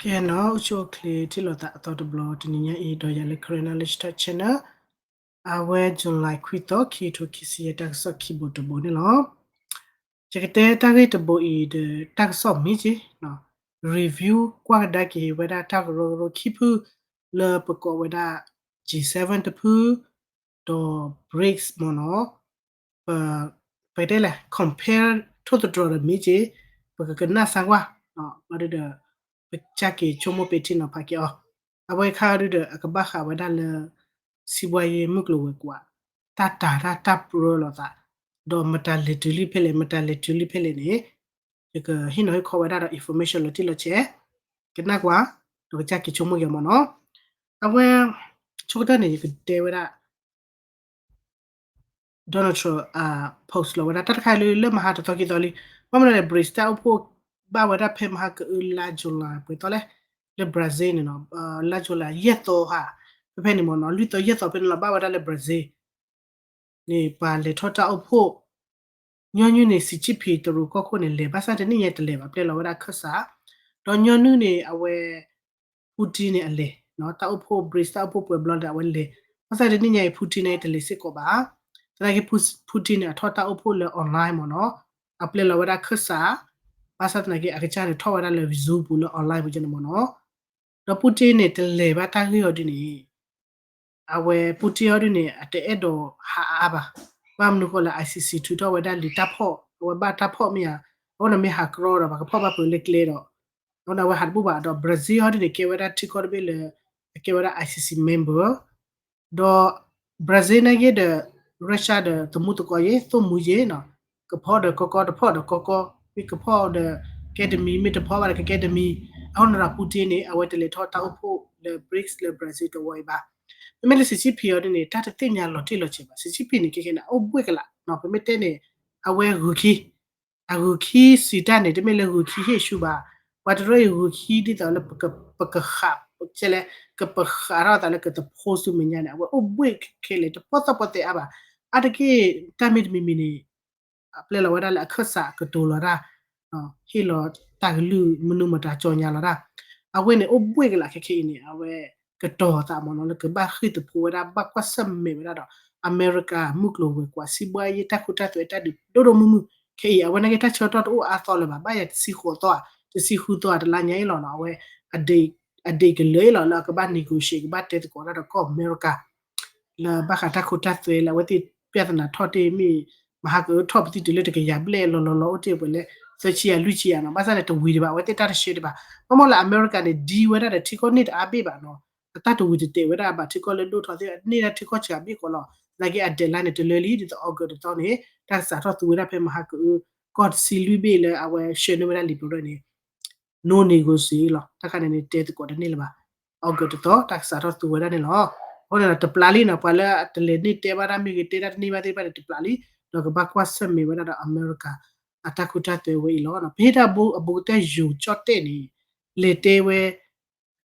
ကဲနီၤ အိၣ်ဆူၣ်အိၣ်ချ့ထံၣ်လိာ်သးအသီတဘျီ တနံၤညါအံၤ ဒီးယၤလၢ Karen Knowledge Talk Channel အဝဲ July ခွံသီ ခံကထိခံဆံယဲၢ် တၢ်ကစီၣ်ခံဘိတဘိန့ၣ်လီၤ. ယကတဲတၢ်ဂ့ၢ်တဘိအံၤဒီး တၢ်ကစီၣ်မ့ၢ်က့ review ကွၢ်ကဒါက့ၤဝဲဒၣ်တၢ်ကရၢကရိခံဖု လၢပကိးဝဲဒၣ် G seven တဖု ဒီး BRICS မ့ၢ်နီၤ ပ ပတဲလဲၣ် compare ထိၣ်သတြီၤဒီးမ့ၢ်က့ ပကကနၣ်စၢ်ကွၢ် ဘၣ်ဒီး ပကစၢ်က့ၤဆိကမိၣ်ပ့ၤထံနီၤဖးက့ၤအီၤ အဝဲခါဒုဒီး အကဘၣ်ဃးဝဲဒၣ်လၢ စံးဘှါယ့မုၢ်ကျိၤဝဲၤကွာ် တၢ်တၤတၢ်တၢ်ပြၢလိာ်သး ဒီးမတၤလဲၤတုၤလံဖဲလဲၣ် မတၤလဲၤတုၤလံဖဲလဲၣ်န့ၣ် ယကဟ့ၣ်နီၤဟ့ၣ်ခီဝဲဒၣ်ဒီး information လီၤတံၢ်လီၤဆဲး ကနၣ်ကွၢ် ဒီးကစၢ်က့ၤဆိကမိၣ်က့ၤမ့ၢ်နီၤ အဝဲ ဆိကတၢၢ်န့ၣ် ယကတဲဝဲဒၣ် Donald Trump post လီၤဝဲဒၣ် တၢ်တခါလၢ လၢမဟါတသီခံသီလံ ဘၣ်မနုၤလဲၣ် BRICS တၢ်အိၣ်ဖှိၣ် ဘၣ်ဝဲဒၣ်ဖဲမဟါကအုလါ July ပှဲၤသီလဲၣ် လၢ Brazil န့ၣ်နီၤ လါ July ယဲၢ်သီဟါ ဖဲဖဲန့ၣ်မ့ၢ်နီၤ လွံၢ်သီယဲၢ်သီဖဲန့ၣ်လီၤ ဘၣ်ဝဲဒၣ်လၢ Brazil န့ၣ် ပှၤလဲၤထီၣ်တၢ်အိၣ်ဖှိၣ် ညီနုၢ်န့ၣ် Xi Jinping တရူးကီၢ်ခိၣ်န့ၣ် လဲၤ ဘၣ်ဆၣ်တနံၣ်ညါတလဲၤဘၣ် ပျဲလီၤဝဲဒၣ်ခၢၣ်စး ဒီးညီနုၢ်န့ၣ် အဝဲ Putin န့ၣ်အလဲၤ တၢ်အိၣ်ဖှိၣ် BRICS တၢ်အိၣ်ဖှိၣ်ပှဲၤဘျီဒီး အဝဲလဲၤ ဘၣ်ဆၣ်တနံၣ်ညါအံၤ Putin န့ၣ်တလဲၤစ့ၢ်ကီးဘၣ် သနာ်က့ Putin န့ၣ် အထီၣ်တၢ်အိၣ်ဖှိၣ်လၢ online မ့ၢ်နီၤ အပျဲလီၤဝဲဒၣ်ခၢၣ်စး ဘၣ်ဆၣ်သနာ်က့ အကစၢ်န့ၣ်ထီၣ်ဝဲဒၣ်လၢ Zoom ပူၤလၢ online ပူၤကဲန့ၣ်မ့ၢ်နီၤ ဒီး Putin န့ၣ် တလဲၤဘၣ်တၢ်ဂ့ၢ်အီၤဒ်န့ၣ် အဝဲ Putin အီၤဒ်န့ၣ် အတအဲၣ်ဒိးဟးအါအါဘၣ် ဘၣ်မနုၤဃိလၢ ICC ထုးထီၣ်ဝဲဒၣ်လံာ်တၢ်ဖီၣ် အဝဲဘၣ်တၢ်ဖီၣ်မ့ၢ်ဧါ အဃိန့ၣ်မ့ၢ်ဟးကြီဒီး ပှၤကဖီၣ်ဘၣ်ဖုးလၢကျဲဒီး အဃိန့ၣ်အဝဲဟးတဘူၣ်ဘၣ်ဒီး Brazil အီၤဒ်န့ၣ် ကဲဝဲဒၣ်ထံကီၢ်တဘ့ၣ်လၢ အကဲဝဲဒၣ် ICC member ဒီး Brazil နာ်က့ဒီး Russia ဒီး သမူသကိးယ့ သိၣ်မူယ့နီၤ ကဖီၣ်ဒီးကီကီ တဖီၣ်ဒီးကီကီ မ့ၢ်ကဖီၣ်ဒီးကဲတမံၤ မ့ၢ်တဖီၣ်ဘၣ်ဒီးကကဲတမံၤ အဃိန့ၣ်ဒီး Putin န့ၣ် အဝဲတလဲၤထီၣ်တၢ်အိၣ်ဖှိၣ်လၢ BRICS လၢ Brazil တဝီအံၤဘၣ် မ့မ့ၢ်လၢ Xi Jinping အီၤဒ်န့ၣ် တၢ်တသ့ၣ်ညါလီၤတံၢ်လီၤဆဲးဘၣ် Xi Jinping န့ၣ် ခဲခဲန့ၣ် အအိၣ်ဘှ့ၣ်ကလာ် ပမ့ၢ်တဲန့ၣ် အဝဲဂုာ်ခံ အဂုာ်ခံစံးတၢ်န့ၣ် တမ့ၢ်လၢဂုာ်ခံဟ့ၣ်ဆူဘၣ် ပှၤတရၢအံၤဂုာ်ခံဒ်သိးလၢ ပကဃး ကဲလဲၣ် ကပဃးထီၣ်သးလၢကသဖိဆူမဲာ်ညါန့ၣ် အဝဲအိၣ်ဘှ့ၣ်ခဲလၢာ် တပီၢ်သီၣ်ပီၢ်သဲးအါဘၣ် အါတက့ၢ်တၢ်မ့ၢ်တမံၤမံၤန့ၣ် အပျဲလီၤဝဲဒၣ်လၢအခၢၣ်စးကတိၤလီၤတၢ် ဟ့ၣ်လီၤတၢ်ကလုၢ်မနုၤမတၤကၠီညါလီၤတၢ် အဝဲန့ၣ်အိၣ်ဘှ့ၣ်ကလာ်ခဲခဲအံၤန့ၣ် အဝဲကတီၤသးမ့ၢ်နီၤ လၢကဘၣ်ဃ့ၢ်သဖိဝဲဒၣ် ဘၣ်ကွၢ်ဆၢၣ်မဲာ်ဝဲဒၣ်ဒီး အမဲရကၤမုၢ်ကျိၤဝဲၤကွာ် စံးဘှါယ့ တၢ်ခိတၢ်သွဲတၢ်ဒုးဒိၣ်ဒိၣ်မုၢ်မုၢ် ခဲအံၤ အဝဲနာ်က့တၢ်ဆၢကတီၢ်တအိၣ်အါသီလၢၤဘၣ် ဘၣ်ယၤတဆံဃိးသီ တဆံဃုသီတလါညါအံၤလီၤနီၤ အဝဲ အဒ့ၣ်ကလၢာ်အံၤလီၤ လၢအကဘၣ် negotiate ကဘၣ်တဲသကိးတၢ်ဒီးကီၢ်အမဲရကၤ လၢဘၣ်ဃးတၢ်ခိတၢ်သွဲလၢအဝဲသ့ၣ် ပြဿနာ ထီၣ်တ့ၢ်မ့ၢ် မဟါကအုထီၣ်ပသံတုၤလၢတကယၤဘျဲၣ်လီၤလီၤလီၤ အိၣ်တ့ၢ်ပှဲၤလၢ သၢဆံယဲၢ် လွံၢ်ဆံယဲၢ်နီၤ ဘၣ်ဆၣ်န့ၣ် တဝံၤဒံးဘၣ် အဝဲသ့ၣ်တၢ်တဆှၢဒံးဘၣ် ဘၣ်မနုၤလၢအမဲရကၤန့ၣ် ဒံဝဲဒၣ်ဒီးထံကီၢ်န့ၢ်တအါဘ့ၣ်ဘၣ်နီၤ အတၢ်တဝံၤတတဲာ်ဝဲဒၣ်ဘၣ် ထံကီၢ်လၢဒိၣ်ထီၣ်သ့ၣ် န့ၢ်ဒၣ်ထံကီၢ်စှၤဘ့ၣ်ကီးလီၤ သနာ်က့အ deadline န့ၣ် တလၢလံ ဒ်သိး August တသီန့ၣ် တၢ်ကစးထီၣ်သူဝဲဒၣ်ဖဲမဟါကအု ကီၢ်တဆံလွံၢ်ဘ့ၣ်လၢအဝဲဆှၢန့ၢ်ဝဲဒၣ်လံာ်ပရၢန့ၣ် no negotiation လီၤ တၢ်ခါန့ၣ်န့ၣ် တဲသကိးတန့ၢ်လၢၤဘၣ် August တသီ တၢ်ကစးထီၣ်သူဝဲဒၣ်န့ၣ်လီၤ အဃိန့ၣ်ဒီးတပျးလံနီၤ ပှၤလၢအတလဲၤန့ၢ်တဲဘၣ်တၢ်မ့ၢ်ဂ့ၤ တဲတၢ်တန့ၢ်ဘၣ်သ့ၣ်တဖၣ်န့ၣ် တပျးလံ ဒီးကဘၣ်ကွၢ်ဆၢၣ်မဲာ်ဝဲဒၣ်ဒီးအမဲရကၤ အတၢ်ခိတၢ်သွဲဝဲအံၤလီၤ ပဟ့ၣ်တၢ်ဘိအဘူးကတၢၢ်ယိၤကၠီၣ်တဲၣ်န့ၣ် လဲၤတဲဝဲ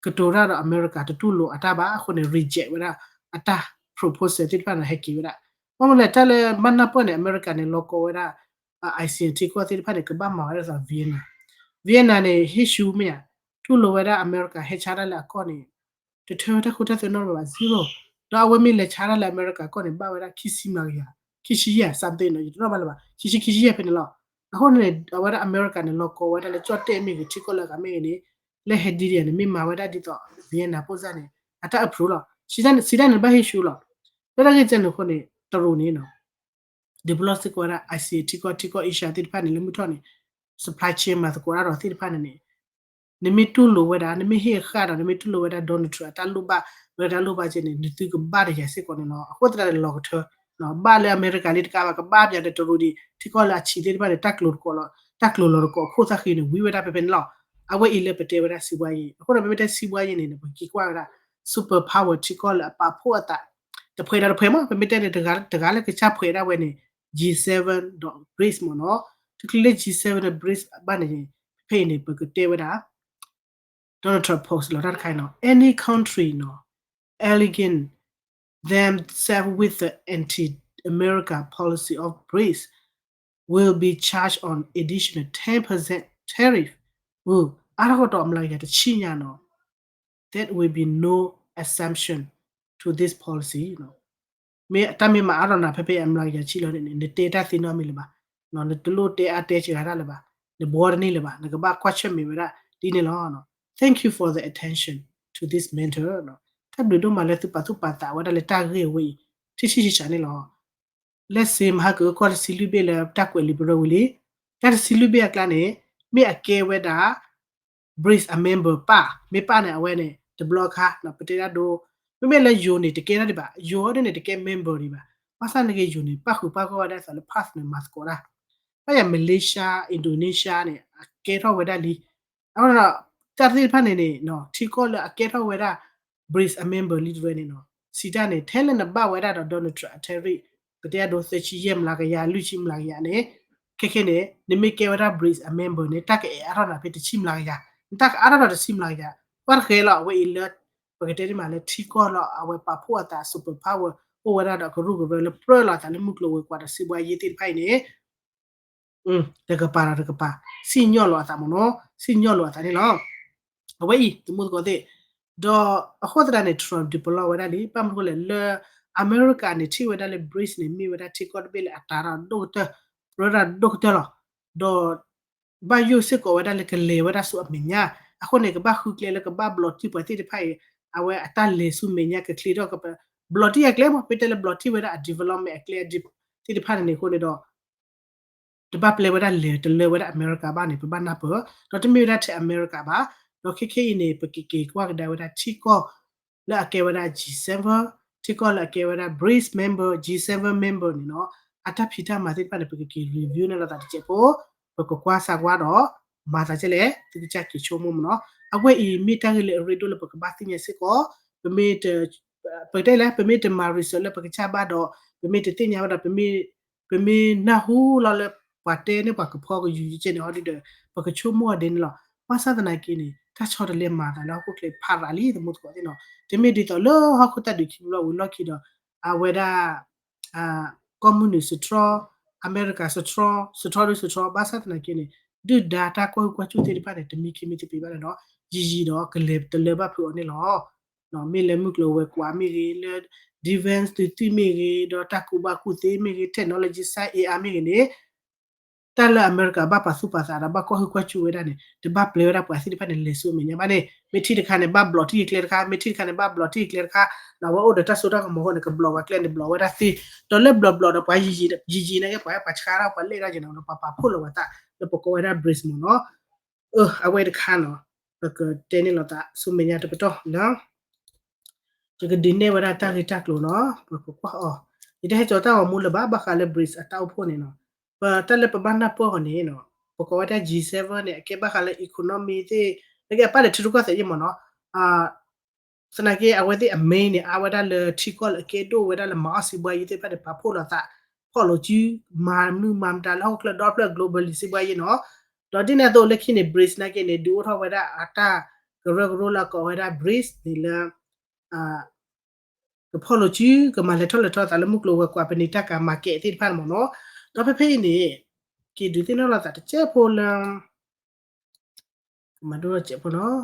ကတိၤတၢ်ဒီးအမဲရကၤတတူၢ်လိာ်အတၢ်ဘၣ် အဃိန့ၣ် reject ဝဲဒၣ် အတၢ် proposal သ့ၣ်တဖၣ်န့ၣ် ဟဲက့ၤဝဲဒၣ် ဘၣ်မနုၤလဲၣ် တၢ်လၢဘၣ်နၢ်ပၢၢ်န့ၣ် အမဲရကၤန့ၣ် လီၤကီဝဲဒၣ် အ ASEAN ထံကီၢ်သ့ၣ်တဖၣ်န့ၣ် ကဘၣ်မၤဝဲဒၣ်သိး Vietnam Vietnam န့ၣ် ဟ့ၣ်ဆူမ့ၢ်ဧါ တူၢ်လိာ်ဝဲဒၣ်အမဲရကၤ ဟဲဆါတၢ်လၢအကီၢ်န့ၣ် တထၢဝဲတၢ်ခိတၢ်သွဲနီတမံၤဘၣ် zero ဒီးအဝဲမ့ၢ်လဲၤဆါတၢ်လၢအမဲရကၤကီၢ်န့ၣ် ဘၣ်ဝဲဒၣ်ခံဆံမၤကယၤ ခံဆံယဲၢ် something နီၤ ယတနီၣ်ဘၣ်လၢၤဘၣ် ခံဆံ ခံဆံယဲၢ်ဖဲန့ၣ်လီၤ အဃိန့ၣ် အဝဲဒၣ်အမဲရကၤန့ၣ် လီၤကီဝဲဒၣ်လၢကၠီၣ်တဲၣ်မ့ၢ်ဂ့ၤ ထံကီၢ်လၢအဂၤမ့ၢ်ဂ့ၤန့ၣ် လၢဟဲဒ်န့ၣ် မ့ၢ်မၤဝဲဒၣ်ဒ်သိး Vietnam ဖိစၢ်န့ၣ် အတၢ် approve လီၤ စံးတၢ်န့ၣ် စံးတၢ်န့ၣ် ဘၣ်ဟ့ၣ်ဆူလီၤ လၢတၢ်ဂ့ၢ်ကဲန့ၣ်အဃိန့ၣ် တရူးန့ၣ် diplomacy စ့ၢ်ကီးဝဲဒၣ် ASEAN ထံကီၢ် ထံကီၢ် Asia သ့ၣ်တဖၣ်န့ၣ် လၢမုၢ်ထီၣ်န့ၣ် supply chain မၤသကိးတၢ်ဒီးသ့ၣ်တဖၣ်န့ၣ်န့ၣ် နမ့ၢ်တူၢ်လိာ်ဝဲဒၣ် နမ့ၢ်ဟ့ၣ်ဃာ်ဒီး နမ့ၢ်တူၢ်လိာ်ဝဲဒၣ် Donald Trump အတၢ်လိၣ်ဘၣ် ဝဲဒၣ်တၢ်လိၣ်ဘၣ်ကဲန့ၣ် နသုကဘၣ်တယၤစ့ၢ်ကီးန့ၣ်လီၤ အဃိသတးန့ၣ် လီၤကထၢ ဘၣ်လၢအမဲရကၤလံတကးဘၣ် ကဘၣ်ပၠးဒီးတရူးဒံး ထံကီၢ်လၢအဆံးသ့ၣ်တဖၣ်န့ၣ် တၢ်ကျိၤတကိးလီၤ တၢ်ကျိၤလီၤတကိးအခိၣ်သၣ်ဃံန့ၣ် ဝံၤဝဲဒၣ်ဖဲဖဲန့ၣ်လီၤ အဝဲအံၤလၢပတဲဝဲဒၣ်စံးဘှါယ့ အဃိန့ၣ် ပမ့ၢ်တဲစံးဘှါယ့န့ၣ် ပက့ၤကွၢ်ဝဲဒၣ် super power ထံကီၢ်လၢအပာ်ဖှိၣ်အသး တဖှဲးဒီးတဖှဲးမး ပမ့ၢ်တဲန့ၣ် တဂၤလၢကစၢ်ဖှဲးဒၣ်ဝဲန့ၣ် G seven ဒီး BRICS မ့ၢ်နီၤ တချုးလၢ G seven ဒီး BRICS ဘၣ်န့ၣ် ဖဲအံၤန့ၣ် ပကတဲဝဲဒၣ် Donald Trump post လီၤတၢ်တခါအံၤနီၤ any country နီၤ align themselves with the anti-America policy of BRICS will be charged an additional ten percent tariff. Ooh, အါထီၣ်ကတီၢ်အမျးကယၤတဆံညါနီၤ that will be no exemption to this policy. မ့ၢ်တၢ်မ့ၢ်မၤအါထီၣ်နၤဖဲဖဲအမျးကယၤဆံလီၤန့ၣ် နတဲတၢ်သ့နီတမံၤလၢၤဘၣ်, နတလိၣ်တဲအါတဲစှၤတၢ်လၢၤဘၣ်, နဘှီတန့ၢ်လၢၤဘၣ်, နကဘၣ်ကွၢ်ဆၢၣ်မဲာ်ဝဲဒၣ်ဒ်န့ၣ်လီၤ. Thank you for the attention to this matter. တၢ်ဘျုးဒိၣ်မးလၢသုပာ်သူၣ်ပာ်သးဝဲဒၣ်လၢတၢ်ဂ့ၢ်အဝဲအံၤ ထံထံဆးဆးန့ၣ်လီၤ. လၢစ့မဟါကကီၢ်တဆံလွံၢ်ဘ့ၣ်လၢတၢ်ကွဲးလံာ်ပရၢဝံၤလံ, တၢ်တဆံလွံၢ်ဘ့ၣ်အကျါန့ၣ် မ့ၢ်အကဲဝဲဒၣ် BRICS အ member ပၢ်, မ့ၢ်ပၢ်န့ၣ် အဝဲန့ၣ် တဘျီခါ ပတဲဒၣ်ဒိ, မ့မ့ၢ်လၢယိၤန့ၣ် တကဲထီၣ်ဒံးဘၣ်, ယိၤအီၤဒ်န့ၣ် တကဲ member ဒံးဘၣ်. ဘၣ်ဆၣ်နာ်က့ယိၤန့ၣ် ပၣ်ဃုာ်ပၣ်ဂီၢ်ဝဲဒၣ်အသးလၢ pass န့ၣ် မၤသကိးတၢ်, ဘၣ်ယၤ Malaysia, Indonesia န့ၣ် အကဲထီၣ်ဝဲဒၣ်လံ. အဃိဒီး တၢ်သ့ၣ်တဖၣ်န့ၣ်န့ၣ် ထံကီၢ်လၢအကဲထီၣ်ဝဲဒၣ် BRICS အ member လံတဝဲန့ၣ်နီၤ, စံးတၢ်န့ၣ် ထဲလၢနဘၣ်ဝဲဒၣ်ဒီး Donald Trump အ tariff ပတဲဒိ သၢဆံယဲၢ်မျးကယၤ လွံၢ်ဆံမျးကယၤန့ၣ်, ခဲခဲန့ၣ် နမ့ၢ်ကဲဝဲဒၣ် BRICS အ member န့ၣ် တၢ်ကအဲၣ်အါထီၣ်နၤဖဲတဆံမျးကယၤ, နတၢ်ကအါထီၣ်ဒီးတဆံမျးကယၤ, ပှၤတဃဲလီၤ အဝဲအံၤလၢ ပကတဲန့ၣ်မးလၢထံကီၢ်လီၤ အဝဲပာ်ဖှိၣ်အသး super power အိၣ်ဝဲဒၣ်ဒီးကရူၢ်ကရၢလၢ ပြၢလီၤအသးလၢမုၢ်ကျိၤဝဲၤကွာ်ဒီးစံးဘှါယ့သ့ၣ်တဖၣ်အံၤန့ၣ် တကပၤဒီးတကပၤ စံၣ်ညီၣ်လီၤအသးမ့ၢ်နီၤ, စံၣ်ညီၣ်လီၤအသးန့ၣ်လီၤ. အဝဲအံၤ သမူသကိးသ့ၣ်, ဒီးအဃိသတးန့ၣ် Trump ဒုးပလီၢ်ဝဲဒၣ်လံ ဘၣ်မနုၤအဃိလဲၣ် လၢအမဲရကၤန့ၣ် ထံၣ်ဝဲဒၣ်လၢ BRICS န့ၣ် မ့ၢ်ဝဲဒၣ်ထံကီၢ်တဘ့ၣ်လၢအတၢ်ရၤဒိၣ်ကတၢၢ်, ပြၢတၢ်ဒိၣ်ကတၢၢ်လီၤ. ဒီး ဘၣ်ယိၣ်စ့ၢ်ကီးဝဲဒၣ်လၢကလဲၤဝဲဒၣ်ဆူအမဲာ်ညါ, အဃိန့ၣ် ကဘၣ်ဃုကျဲလၢကဘၣ်ဘျီးတံၢ်ပှၤသ့ၣ်တဖၣ်အံၤ, အဝဲအတၢ်လဲၤဆူမဲာ်ညါကချ့ထီၣ်ကပ, ဘျီးတံၢ်အကျဲမ့ၢ် မ့ၢ်တဲလၢဘျီးတံၢ်ဝဲဒၣ်အ development အကျဲ သ့ၣ်တဖၣ်န့ၣ်အဃိန့ၣ်ဒီး တဘၣ်ပျဲဝဲဒၣ်လဲၤတလၢဝဲဒၣ်အမဲရကၤဘၣ်န့ၣ် ပဘၣ်နၢ်ပၢၢ်, ဒီးတမ့ၢ်ဝဲဒၣ်ထဲအမဲရကၤဘၣ်, ဒီးခဲခဲအံၤန့ၣ် ပကက့ၤကွၢ်ကဒါဝဲဒၣ်ထံကီၢ် လၢအကဲဝဲဒၣ် G seven, ထံကီၢ်လၢအကဲဝဲဒၣ် BRICS member, G seven member န့ၣ်နီၤ, အတၢ်ဖံးတၢ်မၤသ့ၣ်တဖၣ်န့ၣ် ပကက့ၤ review န့ၢ်လိာ်သးတစဲးဖိ, ပကကွၢ်ဆၢကွၢ်ဒီး မၤသးကဲလဲၣ် သုကစၢ်က့ၤဆိကမိၣ်မ့ၢ်နီၤ, အဝဲအံၤမ့ၢ်တၢ်ဂ့ၢ်လၢအရ့ဒိၣ်လၢပကဘၣ်သ့ၣ်ညါစ့ၢ်ကီး, ပမ့ၢ်တ ပကတဲလဲၣ် ပမ့ၢ်တမၤ research လၢပကစၢ်ဘၣ်ဒီး ပမ့ၢ်တသ့ၣ်ညါဘၣ်ဒီး ပမ့ၢ်နၢ်ဟူလီၤလၢပှၤတဲန့ၣ် ပှၤကဖီကယူၤကဲန့ၣ် အီၤဒ်ဒီး ပကဆိကမိၣ်အီၤဒ်န့ၣ်လီၤ. ဘၣ်ဆၣ်သနာ်က့န့ၣ် တၢ်ဆီတလဲမၤသးလၢဟီၣ်ခိၣ်ချၢဖးရၤလံ သမူသကိးသ့ၣ်နီၤ, တမ့ၢ်ဒ်သိးလၢဟီၣ်ခိၣ်တၢ်ဒုးခံဘျီဝံၤလီၢ်ခံဒီး အဝဲဒၣ် ကီၢ်မုၢ်နုာ်စထြီ, အမဲရကၤစထြီ, စထြီဒုစထြီ, ဘၣ်ဆၣ်သနာ်က့န့ၣ် ဒုၣ်ဒါတၢ်ကွၢ်ဟုၣ်ကွၢ်စူၣ်သ့ၣ်တဖၣ်န့ၣ် တမံခံမံသပ့ၤဘၣ်န့ၣ်ဒီး ယံာ်ယံာ်ဒီးကလဲၤတလၢဘၣ်ဖုးအီၤန့ၣ်လီၤ. မ့ၢ်လၢမုၢ်ကျိၤဝဲၤကွာ်မ့ၢ်ဂ့ၤ, လၢ defense သုးသုးမ့ၢ်ဂ့ၤ, ဒီးတၢ်ကူးဘၣ်ကူးသ့မ့ၢ်ဂ့ၤ, technology side A I မ့ၢ်ဂ့ၤန့ၣ် တၢ်လၢအမဲရကၤဘၣ်ပာ်သူၣ်ပာ်သးဒီးဘၣ်ကွၢ်ဟုၣ်ကွၢ်စူၣ်ဝဲဒၣ်န့ၣ် တဘၣ်ပျဲဝဲဒၣ်ပှၤသ့ၣ်တဖၣ်န့ၣ် လဲၤဆူအမဲာ်ညါဘၣ်န့ၣ်, မ့ၢ်ထံၣ်တခါန့ၣ် ဘၣ်ဘျီးတံၢ်ကျဲတခါ, မ့ၢ်ထံၣ်တခါန့ၣ် ဘၣ်ဘျီးတံၢ်ကျဲတခါ, ဒီးအဝဲအိၣ်ဒီးတၢ်စိတၢ်ကမီၤအဃိန့ၣ် ကဘျီးဝဲကျဲန့ၣ် ဘျီးဝဲဒၣ်သ့, ဒီးလၢဘျီးဘျီးဒီးပှၤယံာ်ယံာ်, ယံာ်ယံာ်နာ်က့ ပှၤဟဲပှၤဆါထီၣ်ပှၤလဲၣ်ထီၣ်က့ၤန့ၣ် ဒီးပှၤပာ်ဖှိၣ်လီၤဝဲသး လၢပကိးဝဲဒၣ် BRICS မ့ၢ်နီၤ. အဝဲတခါနီၤ ပကတဲန့ၢ်လိာ်သးဆူမဲာ်ညါတပတီၢ်လၢ ယကဒုးနဲၣ်ဝဲဒၣ်တၢ်ဂ့ၢ်တၢ်ကျိၤနီၤ ပကကွၢ်အီၤ, ယတဟဲစိာ်တၢ်ဂီၤမူလၢၤဘၣ် ဘၣ်ဃးလၢ BRICS အတၢ်အိၣ်ဖှိၣ်န့ၣ်နီၤ, ပတၢ်လၢပဘၣ်နၢ်ပၢၢ်အီၤန့ၣ်နီၤ ပကိးဝဲဒၣ် G seven န့ၣ် အကဲဘၣ်ဃးလၢ economy သ့ၣ်, နာ်က့အပၣ်လဲၤထံရူၢ်ကီၢ်သဲးယဲၢ်မ့ၢ်နီၤ, သနာ်က့အဝဲသ့ၣ်အ main န့ၣ် အါဝဲဒၣ်လၢထံကီၢ်လၢအကဲဒိၣ်ဝဲဒၣ်လၢမၤအီၣ်စံးဘှါယ့သ့ၣ်တဖၣ်န့ၣ် ပာ်ဖှိၣ်လိာ်သး ဖီၣ်လိာ်စု မၤမနုၤမၤမတၤလၢဟီၣ်ခိၣ်ချၢဒီဖျၢၣ် globally စံးဘှါယ့နီၤ, ဒီးဒ်န့ၣ်အသိးလၢခံန့ၣ် BRICS နာ်က့န့ၣ် ဒုးအိၣ်ထီၣ်ဝဲဒၣ်အတၢ်ကရၢကရိလၢအကိးဝဲဒၣ် BRICS န့ၣ်လၢ ကဖီၣ်လိာ်စု ကမၤလဲၤထီၣ်လဲၤထီသးလၢမုၢ်ကျိၤဝဲၤကွာ် ပနံာ်တၢ်ကၤ market သ့ၣ်တဖၣ်န့ၣ်မ့ၢ်နီၤ, ဒီးဖဲဖဲအံၤန့ၣ် က့ၤဒုးသ့ၣ်နီၣ်လိာ်သးတစဲးဖိလၢ ကမၤဒိၣ်ထီၣ်စဲးဖိနီၤ,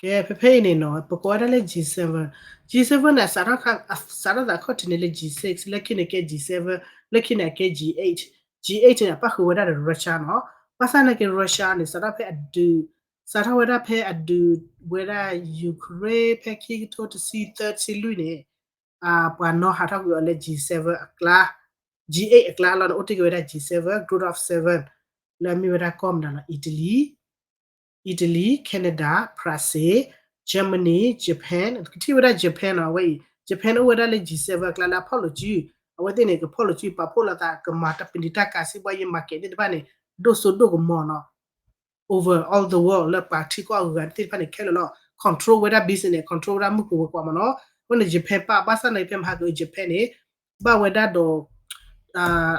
ကဲ ဖဲဖဲအံၤန့ၣ်နီၤ ပကိးဝဲဒၣ်လၢ G seven, G seven န့ၣ် စးထီၣ်သးခီၣ်ထံးန့ၣ်လၢ G six, လၢခံန့ၣ်ကဲ G seven, လၢခံန့ၣ်အကဲ G eight, G eight န့ၣ် အပၣ်ဃုာ်ဝဲဒၣ်ဒီး Russia နီၤ, ဘၣ်ဆၣ်နာ်က့ Russia န့ၣ် စးထီၣ်ဖဲအဒုး စးထီၣ်ဝဲဒၣ်ဖဲအဒုးဝဲဒၣ် Ukraine ဖဲခံကထိတဆံသၢ တဆံလွံၢ်န့ၣ် ပှၤနီၣ်ဟးထီၣ်ကွံာ်အီၤလၢ G seven အကျါ, G eight အကျါလီၤန့ၣ် အိၣ်တ့ၢ်က့ၤဝဲဒၣ် G seven, group of seven လၢအမ့ၢ်ဝဲဒၣ်ကီၢ်မနုၤလီၤ Italy, Italy, Canada, France, Germany, Japan, ကထံၣ်ဝဲဒၣ် Japan နီၤ, အဝဲအံၤ Japan အိၣ်ဝဲဒၣ်လၢ G seven အကျါလၢအဖီၣ်လိာ်စု, အဝဲသ့ၣ်န့ၣ် ကဖီၣ်လိာ်စု ပာ်ဖှိၣ်လိာ်သး ကမၤတၢ်ပနံာ်တၢ်ကၤ စံးဘှါယ့ market သ့ၣ်တဖၣ်န့ၣ် ဒိၣ်စိဒိၣ်ကမီၤနီၤ over all the world လၢပှၤထံကီၢ်အဂၤသ့ၣ်တဖၣ်န့ၣ် ခဲလၢာ်လီၤ control ဝဲဒၣ် business န့ၣ် control ဝဲဒၣ်မုၢ်ကျိၤဝဲၤကွာ်မ့ၢ်နီၤ, အဃိန့ၣ် Japan ပၣ် ဘၣ်ဆၣ်နာ်က့ဖဲမဟါက Japan န့ၣ် ဘၣ်ဝဲဒၣ်ဒီး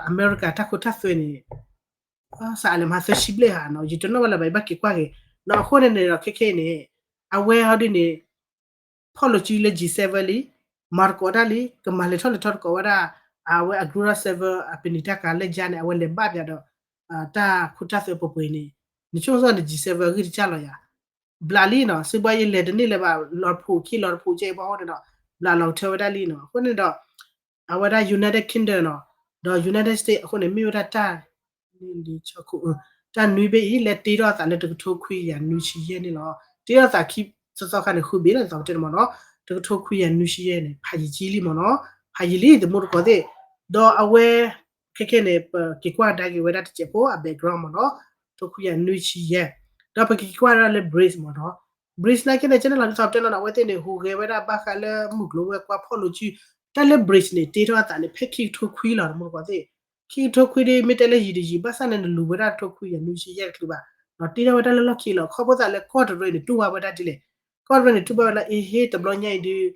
အမဲရကၤတၢ်ခိတၢ်သွဲန့ၣ် စးလဲၤမဟါသၢဆံဘျဲၣ်ဧါနီၤ, ယတနီၣ်ဘၣ်လၢၤဘၣ် ယဘၣ်က့ၤကွၢ်က့ၤ, ဒီးအဃိန့ၣ်န့ၣ်ဒီးခဲခဲအံၤန့ၣ် အဝဲဟီဒ်န့ၣ် ဖီၣ်လိာ်စုလၢ G seven လံ, မၤသကိးတၢ်လံ, ကမၤလဲၤထီၣ်လဲၤထီသကိးဝဲဒၣ် အဝဲအ group of seven အပနံာ်တၢ်ကၤလၢယါန့ၣ် အဝဲလဲၤဘၣ်ပၠးဒီး တၢ်ခိတၢ်သွဲပှဲၤပှဲၤန့ၣ် နဆိကမိၣ်န G seven အဂံၢ်တစၢ်လီၤယၤ, ဘျးလံနီၤ, စံးဘှါယလဲၤတန့ၢ်လၢၤဘၣ် လီၤတဖှိၣ်ခံလီၤတဖှိၣ်ကဲအံၤဘၣ်အဃိန့ၣ်ဒီး ဘျးလီၤကထၢဝဲဒၣ်လံနီၤ. အဃိန့ၣ်ဒီး အဝဲဒၣ် United Kingdom နီၤ, ဒီး United States အဃိန့ၣ် မ့ၢ်ဝဲဒၣ်တၢ် တၢ်နွံဘ့ၣ်အံၤ လၢတ့ထီၣ်အသးလၢတကထိခွံကယၤနွံဆံယဲၢ်န့ၣ်လီၤ. တ့ထီၣ်သးခံ သီသီခါန့ၣ် ဃုဘ့ၣ်လီၤ သီပတဲန့ၣ်မ့ၢ်နီၤ, တကထိခွံကယၤနွံဆံယဲၢ်န့ၣ် ဖးယံာ်ကံလံမ့ၢ်နီၤ, ဖးယံာ်လံ သမူတကိးသ့ၣ်, ဒီးအဝဲ ခဲခဲန့ၣ် ပက့ၤကွၢ်ကဒါက့ၤဝဲဒၣ်တစဲးဖိအ background မ့ၢ်နီၤ, တကထိခွံကယၤနွံဆံယဲၢ်, ဒီးပက့ၤကွၢ်ဒၣ်လၢ BRICS မ့ၢ်နီၤ, BRICS နာ်က့န့ၣ် ကဲန့ၣ်လီၤ ဒ်သိးပတဲနီၤ အဝဲသ့ၣ်န့ၣ် ဟူးဂဲၤဝဲဒၣ်ဘၣ်ဃးလၢမုၢ်ကျိၤဝဲၤကွာ်ဖီၣ်လိာ်စု, တၢ်လၢ BRICS န့ၣ် တ့ထီၣ်အသးန့ၣ် ဖဲခံကထိခွံလီၤ သမူတကိးသ့ၣ်, ခံကထိခွံဒ်မ့ၢ်တဲလၢယံာ်တယံာ် ဘၣ်ဆၣ်န့ၣ် နလူၤဝဲဒၣ်တကထိခွံကယၤနွံဆံယဲၢ်တချုးဘၣ်, ဒီးတ့ထီၣ်ဝဲဒၣ်လၢလီၢ်ခံလီၤ. ခီဖျိသးလၢကီၢ်တရံးန့ၣ် တူၢ်ဘၣ်ဝဲဒၣ်ဒ်လဲၣ်, ကီၢ်တရံးန့ၣ် တူၢ်ဘၣ်ဝဲလၢ အ့ဟ့ တဘျီညါအံၤဒုး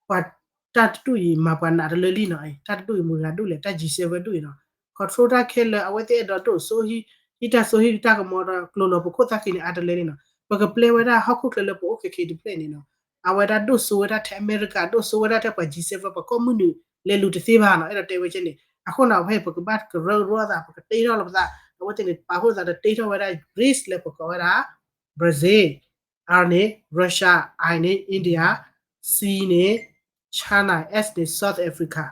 ပှၤတၢ်တဒူၣ်အံၤ မၤပှၤနးတလၢလံနီၤ, တၢ်တဒူၣ်အံၤ မတၤဒူၣ်လဲၣ်, တၢ် G seven ဒူၣ်အံၤနီၤ, control တၢ်ခဲလၢာ် အဝဲသ့ၣ်အဲၣ်ဒိးဒိၣ်စိ ဟံးတၢ်စိ ဟံးတၢ်ကမီၤဒီး ကျိၤလီၤပခိၣ်သၣ်ဃံန့ၣ် အါတလၢန့ၣ်နီၤ, ပကပျဲဝဲဒၣ်ဟီၣ်ခိၣ်ချၢလၢပအိၣ်ခဲခဲအံၤတဖျၢၣ်န့ၣ်နီၤ, အဝဲဒၣ်ဒိၣ်စိဝဲဒၣ်ထဲအမဲရကၤ ဒိၣ်စိဝဲဒၣ်ထဲပှၤ G seven ပှၤကီၢ်မုၢ်နုာ် လဲၤလူၤတသ့ဘၣ်နီၤ, အဲၣ်ဒိးတဲဝဲကဲန့ၣ်, အဃိန့ၣ် အဝဲပကဘၣ်ကရၢကရိအသး ပကတ့ထီၣ်လီၤပသး, အဝဲသ့ၣ်န့ၣ် ပာ်ဖှိၣ်သးဒီးတ့ထီၣ်ဝဲဒၣ် BRICS လၢပကိးဝဲဒၣ် Brazil အန့ၣ် Russia, အန့ၣ် India, C န့ၣ် China, S န့ၣ် South Africa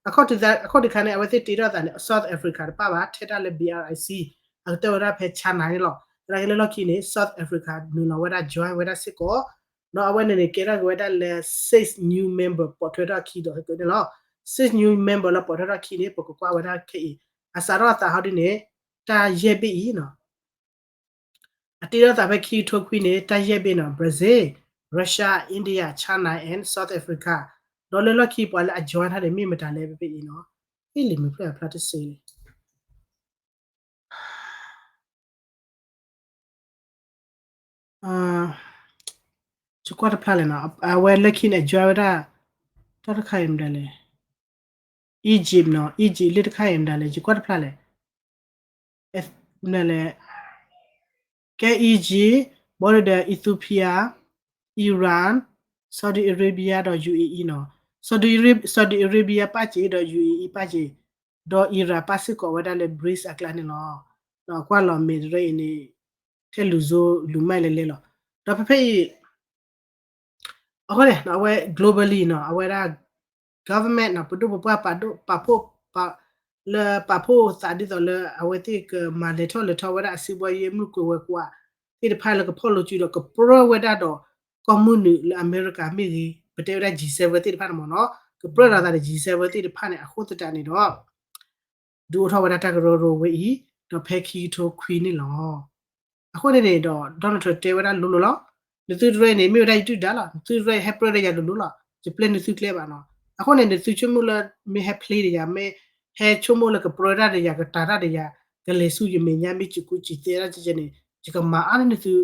အခီၣ်ထံးခါန့ၣ် အဝဲသ့ၣ်တ့ထီၣ်သးန့ၣ် South Africa တပၣ်ဘၣ် ထဲတၢ်လၢ BRICS အကတၢၢ်ဝဲဒၣ်ဖဲ China န့ၣ်လီၤ. သနာ်က့လၢလီၢ်ခံန့ၣ် South Africa နုာ်လီၤဝဲဒၣ် join ဝဲဒၣ်စ့ၢ်ကီး, ဒီးအဝဲန့ၣ်န့ၣ် ကဲထီၣ်က့ၤဝဲဒၣ်လၢ six new member ပိာ်ထွဲထီၣ်ခံဒီးဟဲက့ၤန့ၣ်လီၤ. six new member လၢပိာ်ထွဲထီၣ်ခံန့ၣ် ပကကွၢ်ဝဲဒၣ်ခဲအံၤ အစးထီၣ်အသးဟီဒ်န့ၣ် တၢ်ယဲၢ်ဘ့ၣ်အံၤနီၤ အတ့ထီၣ်သးဖဲခံကထိခွံန့ၣ် တၢ်ယဲၢ်ဘ့ၣ်နီၤ Brazil, Russia, India, China and South Africa, ဒီးလၢလီၢ်ခံပှၤလၢအ join ထီၣ်န့ၣ် မ့ၢ်မတၤလဲၣ်ဖဲဖဲအံၤနီၤ, ဟ့ၣ်လံာ်မုာ်ဖျၢၣ်အဖျါတစ့လံ ယကွၢ်တဖျါလဲၣ်နီၤ, အဝဲလၢခံန့ၣ် အ join ဝဲဒၣ် တၢ်တခါအံၤမတၤလဲၣ် Egypt နီၤ, Egypt လၢတခါအံၤမတၤလဲၣ် ယကွၢ်တဖျါလဲၣ် မတၤလဲၣ် ကဲ Egypt, ဘီဒီး Ethiopia, Iran, Saudi Arabia ဒီး UAE နီၤ, Saudi Arabia ပၣ်က့ၤဒီး UAE ပၣ်က့ၤ, ဒီး Iran ပၣ်စ့ၢ်ကီးဝဲဒၣ်လၢ BRICS အကျါန့ၣ်လီၤ. ဒီးကွၢ်လီၤမဲာ်တရၢအံၤန့ၣ် ထဲလူၤစိလူၤမၢ်လဲၤလဲၤလီၤ. ဒီးဖဲဖဲအံၤ အဃိန့ၣ် အဝဲ globally နီၤ အဝဲဒၣ် government နီၤ ပဒိၣ်ပပှၢ် ပာ်ဖှိၣ် လၢပာ်ဖှိၣ်သးဒ်သိးလၢ အဝဲသ့ၣ်ကမၤလဲၤထီၣ်လဲၤထီဝဲဒၣ်အစုဘှါယဲၢ်မုၢ်ကွဲၤဝဲၤကွာ်သ့ၣ်တဖၣ်လၢကဖီၣ်လိာ်စုဒီး ကပြၢဝဲဒၣ်ဒီး ကီၢ်မုၢ်နုာ်လၢအမဲရကၤမ့ၢ်ဂ့ၤ ပတဲဝဲဒၣ် G seven သ့ၣ်တဖၣ်န့ၣ်မ့ၢ်နီၤ ကပြၢဒီးသးဒီး G seven သ့ၣ်တဖၣ်န့ၣ် အဃိသတးန့ၣ်ဒီး ဒုးအိၣ်ထီၣ်ဝဲဒၣ်တၢ်ကရၢကရိဝဲအံၤ ဒီးဖဲခံကထိခွံန့ၣ်လီၤ. အဃိန့ၣ်န့ၣ်ဒီး Donald Trump တဲဝဲဒၣ်လိၤလိၤလီၤ. နသုတရၢအံၤန့ၣ် မ့ၢ်ဝဲဒၣ်ယဒုၣ်ဒါလီၤ. နသုတရၢအံၤဟဲပြၢဒီးယၤလိၤလိၤလီၤ. ယပျဲနသုကျဲဘၣ်နီၤ. အဃိန့ၣ် နသုဆိကမိၣ်လၢ မ့ၢ်ဟဲဖျ့ဒီးယၤ မ့ၢ်ဟဲဆိကမိၣ်လၢကပြၢတၢ်ဒီးယၤ ကတၤတၢ်ဒီးယၤ ကလဲၤဆူယမဲာ်ညါ မ့ၢ်စူးကူစူးသဲဒၣ်ကဲန့ၣ် ယကမၤအါန့ၢ်နသု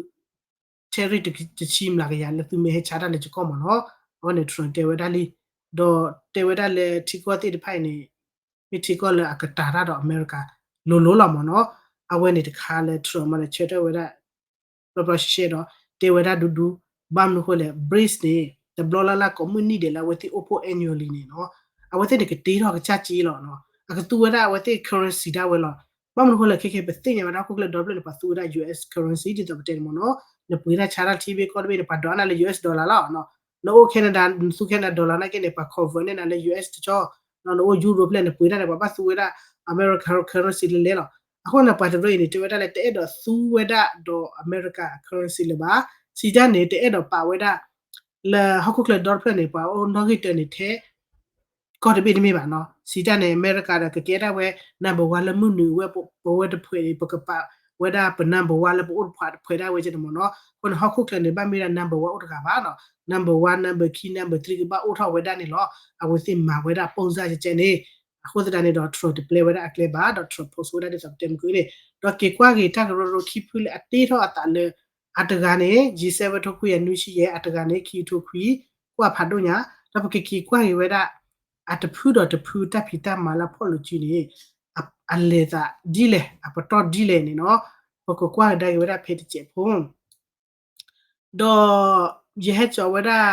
tariff တဆံမျးကယၤ လၢသုမ့ၢ်ဟဲဆါတၢ်လၢယကီၢ်မ့ၢ်နီၤ. အဝဲန့ၣ် Trump တဲဝဲဒၣ်လံ. ဒီးတဲဝဲဒၣ်လၢထံကီၢ်သ့ၣ်တဖၣ်အံၤန့ၣ် မ့ၢ်ထံကီၢ်လၢအကတၤတၢ်ဒီးအမဲရကၤ လိၤလိၤလီၤမ့ၢ်နီၤ. အဝဲန့ၣ်တခါလၢ Trump မ့ၢ်ဒီးဆၢထၢၣ်ဝဲဒၣ် ဘျီဘျီရှဲရှဲဒီး တဲဝဲဒၣ်ဒူဒူ ဘၣ်မနုၤဃိလဲၣ် BRICS န့ၣ် တဘျီလၢ်လၢ်ကိးမုၢ်နံၣ်ဒဲးလၢအဝဲသ့ၣ်အိၣ်ဖှိၣ် annually န့ၣ်နီၤ အဝဲသ့ၣ်န့ၣ်ကတ့ထီၣ်ကစၢ်က့လီၤနီၤ. အကသူဝဲဒၣ်အဝဲသ့ၣ် currency ဒၣ်ဝဲလီၤ. ဘၣ်မနုၤဃိလဲၣ် ခဲခဲပသ့ၣ်ညါဝဲဒၣ်ဟီၣ်ခိၣ်ချၢဒီဖျၢၣ်န့ၣ် ပှၤသူဝဲဒၣ် US currency ဒ်သိးပတဲန့ၣ်မ့ၢ်နီၤ. နပှ့ၤတၢ်ဆါတၢ်ထံဘ့ၣ်ကီၢ်တဘ့ၣ်န့ၣ် ပှၤဒိးအါနၤလၢ US dollar လီၤ. နအိၣ် Canada နသူ Canada dollar နာ်က့န့ၣ် ပှၤ convert န့ၢ်နၤလၢ US တဆီ နအိၣ် Europe ဖျၢၣ်န့ၣ် ပှ့ၤတၢ်န့ၣ် ပှၤဘၣ်သူဝဲဒၣ် America currency လဲၤလဲၤလီၤ. အဃိန့ၣ် ပှၤတရၢအံၤန့ၣ် တဲဝဲဒၣ်လၢ တအဲၣ်ဒိးသူဝဲဒၣ်ဒီး America currency လၢၤဘၣ်. စံးတၢ်န့ၣ် တအဲၣ်ဒိးပာ်ဝဲဒၣ် လၢဟီၣ်ခိၣ်ချၢဒီတဖျၢၣ်န့ၣ် ပှၤအိၣ်နီၣ်ဂံၢ်တၢန့ၣ်ထဲ ကီၢ်တဘ့ၣ်တမ့ၢ်ဘၣ်နီၤ. စံးတၢ်န့ၣ် အမဲရကၤဒီး ကကဲဒၣ်ဝဲ number one လၢမုၢ်နုာ်ဝဲ ပဝဲတဖှဲးန့ၣ် ပကပာ်ဝဲဒၣ်ပ number one လၢပအိၣ်တဖှဲးတဖှဲးဒၣ်ဝဲကဲန့ၣ်မ့ၢ်နီၤ. အဃိန့ၣ် ဟီၣ်ခိၣ်ချၢန့ၣ် ဘၣ်မ့ၢ်ဒၣ် number one အိၣ်တဂၤဘၣ်နီၤ. number one, number key, number three ကဘၣ်အိၣ်ထီၣ်ဝဲဒၣ်န့ၣ်လီၤ. အဝဲသ့ၣ်မၤဝဲဒၣ် ပုံစံ ကဲန့ၣ် အဃိသတးန့ၣ်ဒီး Trump တပျဲဝဲဒၣ်အကျဲဘၣ်ဒီး Trump post ဝဲဒၣ်ဒ်သိးပတဲမုၢ်ကန့ၣ် ဒီးက့ၤကွၢ်က့ၤတၢ်ကရၢကရိခံဖုလၢအတ့ထီၣ်အသးလၢ အတဂၤန့ၣ် G seven ထိခွံယၤနွံဆံယဲၢ် အတဂၤန့ၣ် ခံကထိခွံ ကွၢ်ဖးဒိၣ်ညါ ဒီးပကက့ၤကွၢ်က့ၤဝဲဒၣ် အတဖုဒီးတဖုတၢ်ဖံးတၢ်မၤလၢအဖီၣ်လိာ်စုန့ၣ် အလဲၤသးဒ်လဲၣ် အပတီၢ်ဒ်လဲၣ်န့ၣ်နီၤ ပကကွၢ်ကဒါက့ၤဝဲဒၣ်ဖဲတစဲးဖိ ဒီးယဟဲစိာ်ဝဲဒၣ်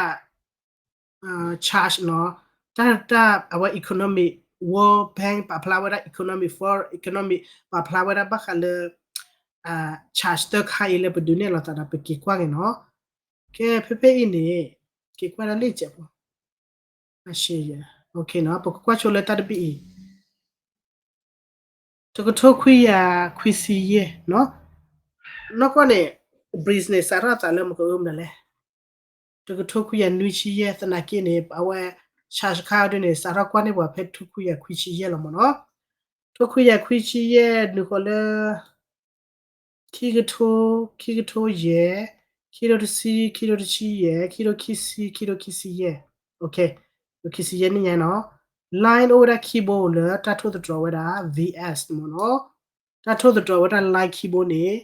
charge နီၤ တၢ် တၢ် အဝဲ economic World Bank ပာ်ဖျါဝဲဒၣ် economic Forum economic ပာ်ဖျါဝဲဒၣ်ဘၣ်ဃးလၢ chart သၢခါအံၤလၢပဒုးနဲၣ်လိာ်သးဒီးပက့ၤကွၢ်က့ၤနီၤ. ကဲ ဖဲဖဲအံၤန့ၣ် က့ၤကွၢ်ဒၣ်လံစဲးဖိ ပကကွၢ်ဆိလၢတၢ်တဘ့ၣ်အံၤ တကထိခွံကယၤခွံဆံယဲၢ်နီၤ. နီၢ်ကီၢ်န့ၣ် BRICS န့ၣ် စးထီၣ်သးလၢမကအၢမနုၤလဲၣ် တကထိခွံကယၤနွံဆံယဲၢ် သနာ်က့န့ၣ် အဝဲ chart တခါဒ်န့ၣ် စးထီၣ်ကွၢ်န့ၢ်ပှၤဖဲတကထိခွံကယၤခွံဆံယဲၢ်လီၤမ့ၢ်နီၤ. တကထိခွံကယၤခွံဆံယဲၢ် နုာ်ဃီၤလၢ ခံကထိ, ခံကထိယဲၢ်, ခံကထိတဆံ, ခံကထိတဆံယဲၢ်, ခံကထိခံဆံ, ခံကထိခံဆံယဲၢ်, ခံဆံယဲၢ်နံၣ်ညါနီၤ. Line အိၣ်ဝဲဒၣ်ခံဘိလၢတၢ်ထိၣ်သတြီၤဝဲဒၣ် V S မ့ၢ်နီၤ. တၢ်ထိၣ်သတြီၤဝဲဒၣ် line ခံဘိန့ၣ်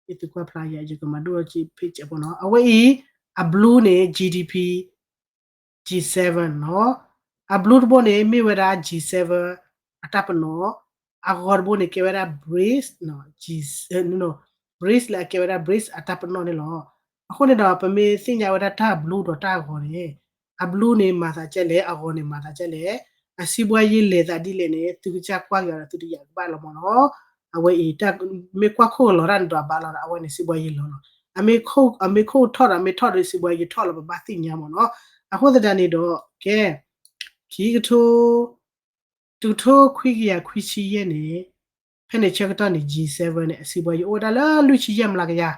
ယသုကွၢ်ဖျါယၤ ယကမၤဒိၣ်ထီၣ်က့ၤ page ဖိနီၤ. အဝဲအံၤ အ blue န့ၣ် G D P G seven နီၤ. အ blue တဘိန့ၣ် မ့ၢ်ဝဲဒၣ် G seven အတၢ်ပနီၣ်, အဂီၤတဘိန့ၣ် ကဲဝဲဒၣ် BRICS နီၤ, BRICS လၢအကဲဝဲဒၣ် BRICS အတၢ်ပနီၣ်န့ၣ်လီၤ. အဃိန့ၣ်ဒီး ပမ့ၢ်သ့ၣ်ညါဝဲဒၣ်တၢ် blue ဒီးတၢ်အဂီၤန့ၣ်, အ blue န့ၣ် မၤသးဒ်လဲၣ်, အဂီၤန့ၣ် မၤသးဒ်လဲၣ်, အစံးဘှါယံၤလဲၤသးဒ်လဲၣ်န့ၣ် သုကစၢ်ကွၢ်က့ၤအီၤဒီးသုတယာ်ကဘၣ်လီၤမ့ၢ်နီၤ. အဝဲအံၤ မ့ၢ်ကွၢ်ခိၣ်လီၤတၢ်န့ၣ်ဒီးအဘၣ်လီၤဒီး အဝဲန့ၣ်စံးဘှါယံၤလီၤလီၤ. အမ့ၢ်ခိၣ်ထီၣ်ဒီး အမ့ၢ်ထီၣ်ဒီး စံးဘှါယံၤထီၣ်လီၤ ပဘၣ်သ့ၣ်ညါမ့ၢ်နီၤ. အဃိသတးန့ၣ်ဒီး ကဲ ခံကထိ တကထိခွံကယၤခွံဆံယဲၢ်န့ၣ် ဖဲန့ၣ်ဆၢကတီၢ်န့ၣ် G seven န့ၣ် အစံးဘှါယံၤအိၣ်ဝဲဒၣ်လၢလွံၢ်ဆံယဲၢ်မျးကယၤ,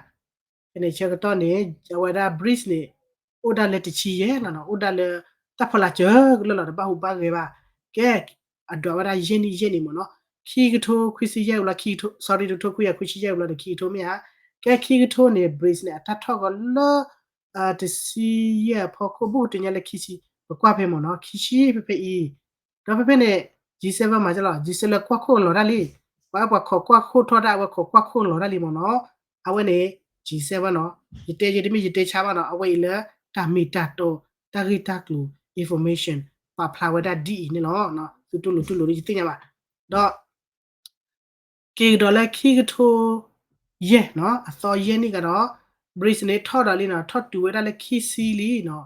ဖဲန့ၣ်ဆၢကတီၢ်န့ၣ် အဝဲဒၣ် BRICS န့ၣ် အိၣ်ဒၣ်လၢတဆံယဲၢ်လီၤနီၤ, အိၣ်ဒၣ်လၢတၢ်ဖီလာ်စၢၤကလၢာ်လီၤ, တဘၣ်ဟူးဘၣ်ဂဲၤဘၣ်. ကဲ အဒွးဝဲဒၣ်ယဲၢ်နံၣ်ယဲၢ်နံၣ်မ့ၢ်နီၤ, ခံကထိခွံဆံယဲၢ်ဝံၤလီၤ, ခံကထိ sorry တကထိခွံကယၤခွံဆံယဲၢ်ဝံၤလီၤဒီး ခံကထိမ့ၢ်ဧါ. ကဲ ခံကထိန့ၣ် BRICS န့ၣ် အတၢ်ထီၣ်ကီးလၢ တဆံယဲၢ်အဖီခိၣ် ဘူးကတုၤညါလၢခံဆံ, ပကွၢ်ဖဲမ့ၢ်နီၤ, ခံဆံဖဲဖဲအံၤ, ဒီးဖဲဖဲန့ၣ် G seven မၤကလီၤ, G seven ကွၢ်ခိၣ်လီၤတၢ်လံ, ပှၤ ပှၤခိးကွၢ်ခိၣ်ထီၣ်တၢ် အဝဲခိးကွၢ်ခိၣ်လီၤတၢ်လံမ့ၢ်နီၤ, အဝဲန့ၣ် G seven နီၤ, ယတဲယတမ့ၢ်ယတဲဆါဘၣ်နီၤ, အဝဲအံၤလၢတၢ်မ့ၢ်တၢ်တီ တၢ်ဂ့ၢ်တၢ်ကျိၤ information ပာ်ဖျါဝဲဒၣ်ဒ်အံၤန့ၣ်လီၤ. သုတူၢ်လိာ်တူၢ်လိာ်ဒီးယသ့ၣ်ညါဘၣ်, ဒီး က့ၤကဒီးလၢခံကထိယဲၢ်နီၤ, အသီယဲၢ်နံၣ်ကဒီး BRICS န့ၣ်ထီၣ်ဒီးလံနီၤ, ထီၣ်တုၤဝဲဒၣ်လၢခံဆံလံနီၤ.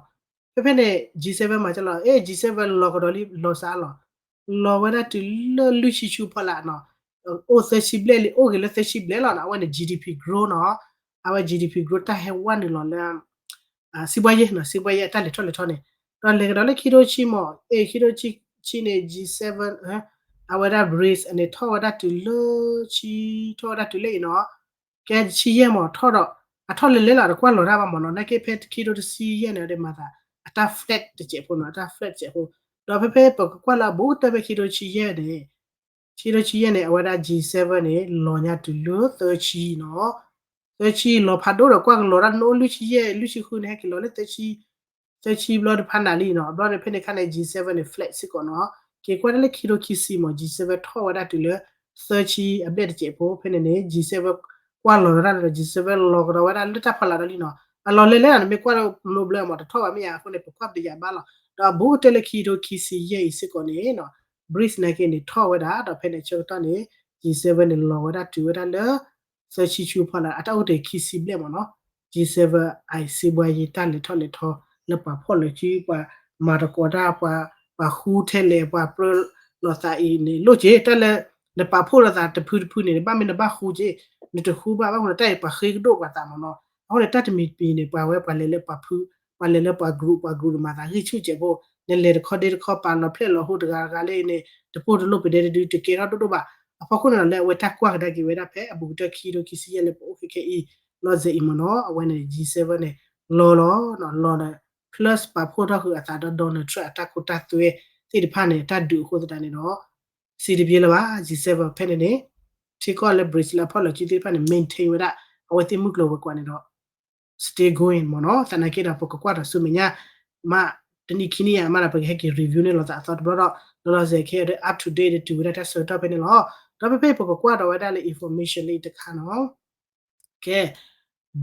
ဖဲဖဲန့ၣ် G seven မၤကလီၤ, အဲ G seven လီၤကဒီးလံ လီၤစးလီၤ, လီၤဝဲဒၣ်တုၤလၢလွံၢ်ဆံဆူဖီလာ်နီၤ, အိၣ်သၢဆံဘျဲၣ်လံ, အိၣ်ဂ့ၤလၢသၢဆံဘျဲၣ်လီၤနီၤ, အဝဲန့ၣ် G D P growth နီၤ, အဝဲ G D P growth တၢ်ဟဲဝဲနုာ်လီၤလၢ စံးဘှါယံၤနီၤ, စံးဘှါယံၤအတၢ်လဲၤထီၣ်လဲၤထီန့ၣ်, ဒီးလဲၤကဒီးလၢခံထိဆံမ့ၢ်, အဲ ခံထိဆံန့ၣ် G seven အဝဲဒၣ် BRICS န့ၣ် ထီၣ်ဝဲဒၣ်တုၤလၢဆံ, ထီၣ်ဝဲဒၣ်တုၤလၢအံၤနီၤ, ကဲတဆံယဲၢ်မ့ၢ် ထီၣ်ဒီး အထီၣ်လဲၤလဲၤလီၤ တကွၢ်လီၤတၢ်ဘၣ်မ့ၢ်နီၤ, နာ်က့ဖဲခံထိတဆံယဲၢ်န့ၣ် ဒ်မၤသး အတၢ် flat တစဲးဖိနီၤ, အတၢ် flat တစဲးဖိ, ဒီးဖဲဖဲပကကွၢ်လၢအဘူးကတၢၢ်ဖဲခံထိဆံယဲၢ်န့ၣ် ခံထိဆံယဲၢ်န့ၣ် အဝဲဒၣ် G seven န့ၣ် လီၤညါတုၤလၢသၢဆံနီၤ, သၢဆံလီၤဖးဒိၣ်ဒီး ကွၢ်ကလီၤတၢ် နအိၣ်လွံၢ်ဆံယဲၢ် လွံၢ်ဆံဃုန့ၣ် ဟဲက့ၤလီၤလၢသၢဆံ, သၢဆံဘျီတဖၣ်နၤလံနီၤ, ဘျီန့ၣ်ဖဲန့ၣ်ခါန့ၣ် G seven န့ၣ် flat စ့ၢ်ကီးနီၤ, က့ၤကွၢ်ဒၣ်လၢခံထိခံဆံမ့ၢ် G seven ထီၣ်ဝဲဒၣ်တုၤလၢ သၢဆံအဘျဲၣ်တစဲးဖိ ဖဲန့ၣ်န့ၣ် G seven ကွၢ်လီၤတၢ်ဒီး G seven လီၤကဒီးဝဲဒၣ်လၢတၢ်ဖီလာ်ဒီးလံနီၤ, အလီၤလဲၤလဲၤနီၤ နမ့ၢ်ကွၢ်လၢနအိၣ်ဘျၢမ့ၢ် တထီၣ်ဘၣ်မ့ၢ်ဧါ, အဃိန့ၣ် ပကွၢ်ပတယာ်ဘၣ်လီၤ, ဒီးအဘူးကတၢၢ်လၢခံထိခံဆံယဲၢ်အံၤစ့ၢ်ကီးန့ၣ်နီၤ BRICS နာ်က့န့ၣ် ထီၣ်ဝဲဒၣ် ဒီးဖဲန့ၣ်ဆၢကတီၢ်န့ၣ် G seven န့ၣ် လီၤဝဲဒၣ်တုၤဝဲဒၣ်လၢ သၢဆံဆူဖီလာ် အတၢ်အိၣ်တ့ၢ်ခံဆံဘျဲၣ်မ့ၢ်နီၤ, G seven အံၤ စံးဘှါယံၤတၢ်လဲၤထီၣ်လဲၤထီ လၢပှၤဖီၣ်လီၤစု ပှၤမၤသကိးတၢ် ပှၤ ပှၤဃူထဲလဲၣ် ပှၤပြၢလိာ်သးအံၤန့ၣ် လိၣ်က့ၤ တၢ်လၢ နပာ်ဖှိၣ်လိာ်သးတဖုတဖုန့ၣ် နဘၣ်မ့ၢ်နဘၣ်ဃူက့ၤ, နတဃူဘၣ် ဘၣ်ဃိန့ၣ် တၢ်အံၤပှၤဃ့ကဒိၣ်ပှၤသးမ့ၢ်နီၤ, အဃိန့ၣ် တၢ်တမံၤတမံၤန့ၣ် ပှၤဝဲပှၤလဲၤလၢပှၤဖု ပှၤလဲၤလၢပှၤ group ပှၤ group န့ၣ် မၤသးဂံၢ်ဆူၣ်စဲးဖိ, နလဲၤတခီဒ့တခီ ပာ်လီၤဖျဲၣ်လီၤဟိတဂၤတဂၤလၢအံၤန့ၣ် တပိၢ်တလိၣ်ပဒဲတဒု တကဲထီၣ်ဒိၣ်ဒိၣ်ဘၣ်, အဖီခိၣ်န့ၣ်ဒီး လၢအဝဲတၢ်ကွၢ်ကဒါက့ၤဝဲဒၣ်ဖဲအဘူးကတၢၢ်ခံထိခံဆံယဲၢ်လၢပအိၣ်ခဲခဲအံၤ လီၤစဲးအံၤမ့ၢ်နီၤ, အဝဲန့ၣ် G seven န့ၣ် လီၤလီၤ လီၤဒီး plus ပာ်ဖှိၣ်ထီၣ်ဃုာ်အသးဒီး Donald Trump အတၢ်ခိတၢ်သွဲသ့ၣ်တဖၣ်န့ၣ် တၢ်ဒုးအဃိသတးန့ၣ်ဒီး စံးတဘျ့လၢၤဘၣ် G seven ဖဲန့ၣ်န့ၣ် ထံကီၢ်လၢ BRICS လၢအဖီၣ်လီၤစုသ့ၣ်တဖၣ်န့ၣ် maintain ဝဲဒၣ် အဝဲသ့ၣ်မုၢ်ကျိၤဝဲၤကွာ်န့ၣ်ဒီး still going မ့ၢ်နီၤ, သနာ်က့ဒီး ပကကွၢ်ဒီးဆူမဲာ်ညါ မး တနံၣ်ခံနံၣ်အံၤမးဒီး ပကဟဲက့ၤ review န့ၣ်လိာ်သးအသီတဘျီဒီး လီၤလီၤဆဲးဆဲးခဲအံၤဒီး up to date ဒီးတုၤဝဲဒၣ်တၢ်ဆၢကတီၢ်ဖဲန့ၣ်လီၤ. ဒီးဖဲဖဲပကကွၢ်ဒီးဝဲဒၣ်လၢ information လၢအံၤတခါနီၤ, ကဲ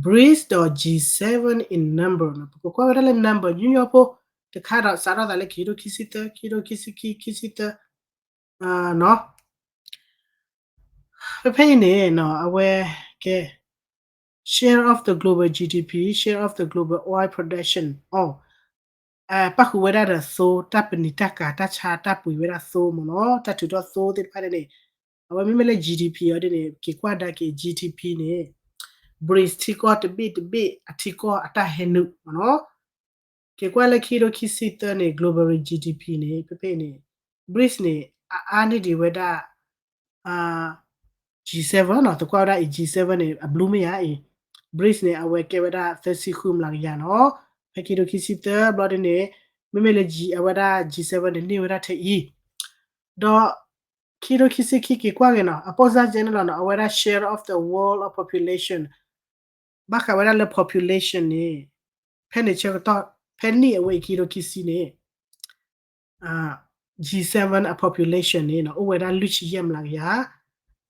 BRICS ဒီး G seven in number နီၤ, ပကကွၢ်ဝဲဒၣ်လၢ number ညီညီဖိ တခါဒီး စးထီၣ်သးလၢခံထိခံဆံသၢ ခံထိခံဆံခံ ခံဆံသၢ နီၤ, ဖဲဖဲအံၤန့ၣ်နီၤ အဝဲ ကဲ share of the global G D P, share of the global oil production, အ ပၣ်ဃုာ်ဝဲဒၣ်ဒီးသိ တၢ်ပနံာ်တၢ်ကၤ တၢ်ဆါ တၢ်ပှ့ၤဝဲဒၣ်သိမ့ၢ်နီၤ, တၢ်ထုးထီၣ်သိသ့ၣ်တဖၣ်န့ၣ်န့ၣ် အဝဲမ့မ့ၢ်လၢ GDP အီၤဒ်န့ၣ် က့ၤကွၢ်ဒါက့ၤ GDP န့ၣ် BRICS ထံကီၢ်တဘ့ၣ်တဘ့ၣ်အထံကီၢ်အတၢ်ဟဲနုာ်မ့ၢ်နီၤ. က့ၤကွၢ်လၢခံကထိခံဆံသၢန့ၣ် global GDP န့ၣ် ဖဲဖဲန့ၣ် BRICS န့ၣ် အအါန့ၢ်ဒံးဝဲဒၣ် G seven နီၤ, သကွၢ်ဝဲဒၣ်အံၤ G seven န့ၣ် အဘျုးမ့ၢ်ယါအံၤ BRICS န့ၣ် အဝဲကဲဝဲဒၣ်သၢဆံဃုမျးကယၤနီၤ. ဖဲခံကထိခံဆံသၢဘျီဒ်န့ၣ် မ့မ့ၢ်လၢ G အဝဲဒၣ် G seven န့ၣ် န့ၢ်ဝဲဒၣ်ထဲအံၤ ဒီး ခံကထိခံဆံခံက့ၤကွၢ်က့ၤနီၤ အပိၢ်စၢ်ကဲန့ၣ်လီၤနီၤ အဝဲဒၣ် share of the world of population ဘၣ်ဃးဝဲဒၣ်လၢ population န့ၣ် ဖဲန့ၣ်ဆၢကတီၢ် ဖဲနံၣ်အဝဲအံၤခံကထိခံဆံန့ၣ် G seven အ population န့ၣ်နီၤ အိၣ်ဝဲဒၣ်လွံၢ်ဆံယဲၢ်မျးကယၤ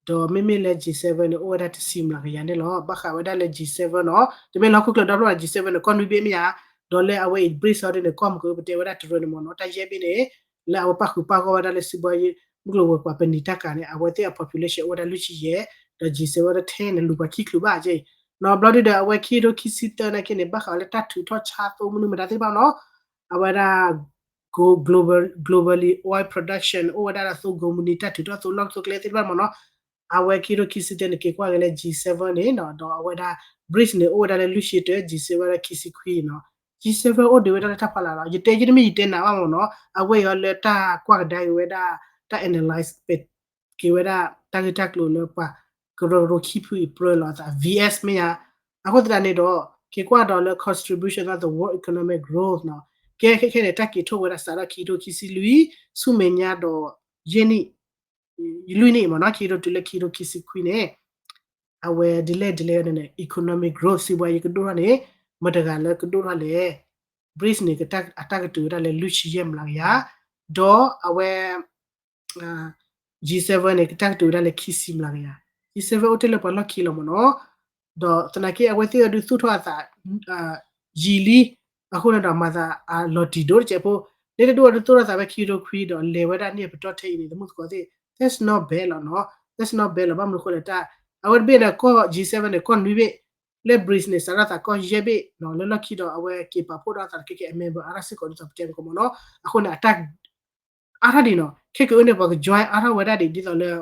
ဒီးမ့မ့ၢ်လၢ G seven န့ၣ် အိၣ်ဝဲဒၣ်တဆံမျးကယၤန့ၣ်လီၤ. ဘၣ်ဃးဝဲဒၣ်လၢ G seven နီၤ တမ့ၢ်လၢဟီၣ်ခိၣ်ချၢဒီဖျၢၣ် G seven န့ၣ် ကီၢ်နွံဘ့ၣ်မ့ၢ်ယါ ဒီးလၢအဝဲအံၤ BRICS အီၤဒ်န့ၣ် ကီၢ်မုၢ်ကပတဲဝဲဒၣ်တရၢန့ၣ်မ့ၢ်နီၤ တၢ်ယဲၢ်ဘ့ၣ်န့ၣ် လၢအဝဲပာ်ဃုာ်ပာ်ဂီၢ်ဝဲဒၣ်လၢစံးဘှါယံၤမုၢ်ကျိၤဝဲၤကွာ်ပနံာ်တၢ်ကၤန့ၣ် အဝဲသ့ၣ်အ population အိၣ်ဝဲဒၣ်လွံၢ်ဆံယဲၢ် ဒီး G seven တထဲန့ၣ် လူၤပှၤခံချုးဘၣ်က့ နီၤ ဘျီဒ်ဒီး အဝဲခံကထိခံဆံသၢနာ်က့န့ၣ် ဘၣ်ဃးဝဲလၢတၢ်ထုးထီၣ်ဆါသိမနုၤမတၤသ့ၣ်တဖၣ်နီၤ အဝဲဒၣ် global globally oil production အိၣ်ဝဲဒၣ်ဒီးသိကိးမုၢ်နံၤ တၢ်ထုးထီၣ်သိလီၢ်သိကျဲသ့ၣ်တဖၣ်မ့ၢ်နီၤ အဝဲခံကထိခံဆံသၢန့ၣ် က့ၤကွၢ်က့ၤလၢ G seven န့ၣ်နီၤ ဒီးအဝဲဒၣ် BRICS န့ၣ် အိၣ်ဝဲဒၣ်လၢလွံၢ်ဆံတၢ G seven ဝဲဒၣ်ခံဆံခွံနီၤ G seven အိၣ်ဒံးဝဲဒၣ်လၢတၢ်ဖီလာ်လီၤ ယတဲယတမ့ၢ်ယတဲနၤဘၣ်မ့ၢ်နီၤ အဝဲအံၤအီၤလၢတၢ်ကွၢ်ကဒါက့ၤဝဲဒၣ် တၢ် analyze က့ၤဝဲဒၣ် တၢ်ဂ့ၢ်တၢ်ကျိၤလၢပှၤကရၢကရိခံဖုအံၤပြၢလီၤအသး V S မ့ၢ်ယါ အဃိသတးန့ၣ်ဒီး က့ၤကွၢ်ဒီးလၢ contribution of the world economic growth နီၤ ကဲခဲခဲန့ၣ် တၢ်က့ၤထိၣ်ဝဲဒၣ်စးထီၣ်ခံကထိခံဆံလွံၢ် ဆူမဲာ်ညါဒီး ယဲၢ်နံၣ် လွံၢ်နံၣ်မ့ၢ်နီၤ ခံကထိတုၤလၢခံကထိခံဆံခွံန့ၣ် အဝဲဒ်လဲၣ်ဒ်လဲၣ်န့ၣ် economic growth စံးဘှါယံၤကဒိၣ်ထီၣ်န့ၣ် မတဂၤလၢကဒိၣ်ထီၣ်လဲၣ် BRICS န့ၣ် အတၢ်ကတုၤဝဲဒၣ်လၢလွံၢ်ဆံယဲၢ်မျးကယၤ ဒီးအဝဲ G seven န့ၣ် ကတၢ်ကတုၤဝဲဒၣ်လၢခံဆံမျးကယၤ G seven အိၣ်တ့ၢ်လၢပှၤလီၢ်ခံလီၤမ့ၢ်နီၤ ဒီးသနာ်က့အဝဲသ့ၣ်အဒုးသူၣ်ထီၣ်အသး ယံာ်လံ အဃိန့ၣ်ဒီးမၤသးအလီၤတံၢ်ဒိၣ်တကဲးဖိ လၢတဒူၣ်အဒုးသူၣ်ထီၣ်သးဖဲခံကထိခွံဒီးလဲၤဝဲဒၣ်န့ၣ်ပတီၢ်ထဲအံၤန့ၣ် သမုၣ်သကိးသ့ၣ် that's not bad လီၤနီၤ that's not bad လီၤ ဘၣ်မနုၤအဃိလဲၣ်တၢ် အဝဲတဘ့ၣ်ဒီးကီၢ် G seven န့ၣ် ကီၢ်နွံဘ့ၣ် လၢ BRICS န့ၣ် စးထီၣ်သးကီၢ်ယဲၢ်ဘ့ၣ်နီၤ လၢလီၢ်ခံဒီးအဝဲက့ၤပာ်ဖှိၣ်ထီၣ်သးတကဲကဲအ member အါထီၣ်စ့ၢ်ကီးဒ်သိးပတဲမ့ၢ်ကီးမ့ၢ်နီၤ အဃိန့ၣ် အတၢ် အါထီၣ်ဒံးနီၤ ခဲကနံၣ်အံၤန့ၣ် ပှၤက join အါထီၣ်ဝဲဒၣ်ဒံး ဒ်သိးလၢ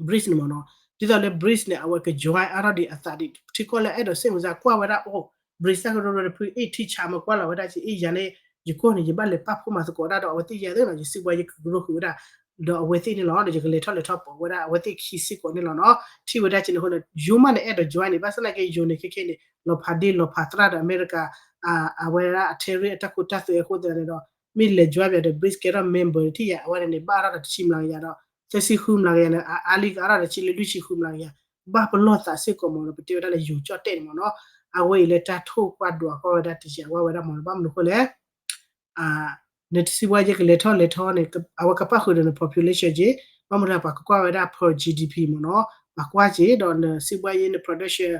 BRICS န့ၣ်မ့ၢ်နီၤ ဒ်သိးလၢ BRICS န့ၣ် အဝဲက join အါထီၣ်ဒံးအသးဒံး ထံကီၢ်လၢအဲၣ်ဒိးစ့ၢ်မုၢ်စါကွၢ်ဝဲဒၣ်အိၣ် BRICS တၢ်ကရၢကရိတဖု အ့ၣ်ထံဆးမ့ၢ်ကွၢ်လီၤဝဲဒၣ်က့ အ့ၣ်ယၤန့ၣ် ယကီၢ်န့ၣ် ယဘၣ်လဲၤပာ်ဖှိၣ်မၤသကိးတၢ်ဒီးအဝဲသ့ၣ်ယဲၢ်သ့ၣ်နီၤ ယစံးဘှါယကရၢကရိဃုာ်ဝဲဒၣ် ဒီးအဝဲသ့ၣ်န့ၣ်လီၤ ဒီးယကလဲၤထီၣ်လဲၤထီပီၤဝဲဒၣ်အဝဲသ့ၣ်ခံစ့ၢ်ကီးန့ၣ်လီၤနီၤ ထံၣ်ဝဲဒၣ်က့န့ၣ်အဃိန့ၣ် ယိၤမးန့ၣ် အဲၣ်ဒိး join န့ၣ် ဘၣ်ဆၣ်သနာ်က့ယိၤန့ၣ်ခဲခဲန့ၣ် လီၤဖးဒ့လီၤဖးသရၣ်ဒီးအမဲရကၤ အဝဲဒၣ်အ tariff အတၢ်ခိတၢ်သွဲအဃိသတးန့ၣ်ဒီး မ့ၢ်လဲၤ join ပယီၤဒီး BRICS ကဲထီၣ် member ထံၣ်ယၤ အဝဲန့ၣ်န့ၣ် ဘၣ်အါထီၣ်ဒီးတဆံမျးကယၤဒီး သၢဆံဃုမျးကယၤန့ၣ် အအါလံကအါထီၣ်ဒီးတဆံလၢလွံၢ်ဆံဃုမျးကယၤ ဘၣ်ပလီၢ်သးစ့ၢ်ကီးမ့ၢ်ဒီး ပတဲဝဲဒၣ်လၢယိၤကၠီၣ်တဲၣ်န့ၣ်မ့ၢ်နီၤ အဝဲအံၤလၢတၢ်ထိၣ်ကွၢ်ဒွးကွၢ်ဝဲဒၣ်တယၤဝဲဝဲဒၣ်မ့ၢ်နီၤ ဘၣ်မနုၤအဃိလဲၣ် နစံးဘှါယဲကလဲၤထီၣ်လဲၤထီန့ၣ် အဝဲကပၣ်ဃုာ်ဒီးန population က့ ဘၣ်မနုၤပှၤကကွၢ်ဝဲဒၣ် per G D P မ့ၢ်နီၤ ပှၤကွၢ်က့ဒီးနစံးဘှါယဲန production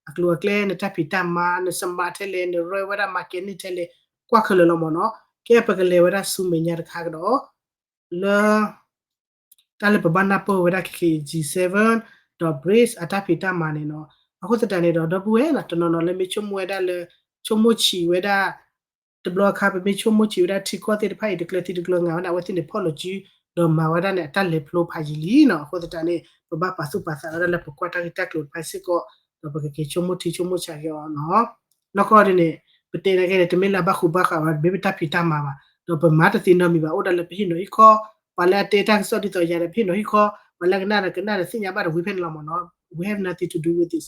အကျိၤအကျဲ နတၢ်ဖံးတၢ်မၤ န smart ထဲလဲၣ် နရဲဝဲဒၣ် market န့ၣ်ထဲလဲၣ် ကွၢ်ခဲလၢာ်လီၤမ့ၢ်နီၤ ကဲပကလဲၤဝဲဒၣ်ဆူမဲာ်ညါတခါကဒီး လၢ တၢ်လၢပဘၣ်နၢ်ပၢၢ်ဝဲဒၣ်ခဲခဲအံၤ G seven ဒီး BRICS အတၢ်ဖံးတၢ်မၤန့ၣ်နီၤ အဃိသတးန့ၣ်ဒီး ဒီပုၢ်ဝဲၢ်နီၤ တနီၤနီၤလၢမ့ၢ်ဆိကမိၣ်ဝဲဒၣ်လၢ ဆိကမိၣ်ဆံးဝဲဒၣ် တဘျီအခါ ပမ့ၢ်ဆိကမိၣ်ဆံးဝဲဒၣ်ထံကီၢ်သ့ၣ်တဖၣ်အံၤ တကျၢၤထံတကျၢၤငါဝဲဒၣ် အဝဲသ့ၣ်န့ၣ် ဖီၣ်လိာ်စု ဒီးမၤဝဲဒၣ်န့ၣ် အတၢ်လဲၤဖျိဖးယံာ်လံနီၤ အဃိသတးန့ၣ် ပဘၣ်ပာ်သူၣ်ပာ်သးဝဲဒၣ်လၢပကွၢ်တၢ်ဂ့ၢ်တၢ်ကျိၤတဖၣ်စ့ၢ်ကီး ဒီးပကက့ၤဆိကမိၣ်ထံဆိကမိၣ်ဆးက့ၤအီၤနီၤ နီၢ်ကီၢ်ဒ်န့ၣ် ပတဲနာ်က့န့ၣ် တမ့ၢ်လၢအဘၣ်ဃူဘၣ်ဃးဘၣ် တမ့ၢ်ပတၢ်ဖံးတၢ်မၤဘၣ် ဒီးပမၤတသ့နီတမံၤဘၣ် အိၣ်ဒၣ်လၢပဟံၣ်နီၤဟံၣ်ခီ ပှၤလၢအတဲတၢ်ကစီၣ်ဒ်သိးယၤဒီး ပဟံၣ်နီၤဟံၣ်ခီ ပှၤလၢကနၣ်ဒီးကနၣ်ဒီးသ့ၣ်ညါဘၣ်ဒီးဝံၤဖဲန့ၣ်လီၤမ့ၢ်နီၤ we have nothing to do with this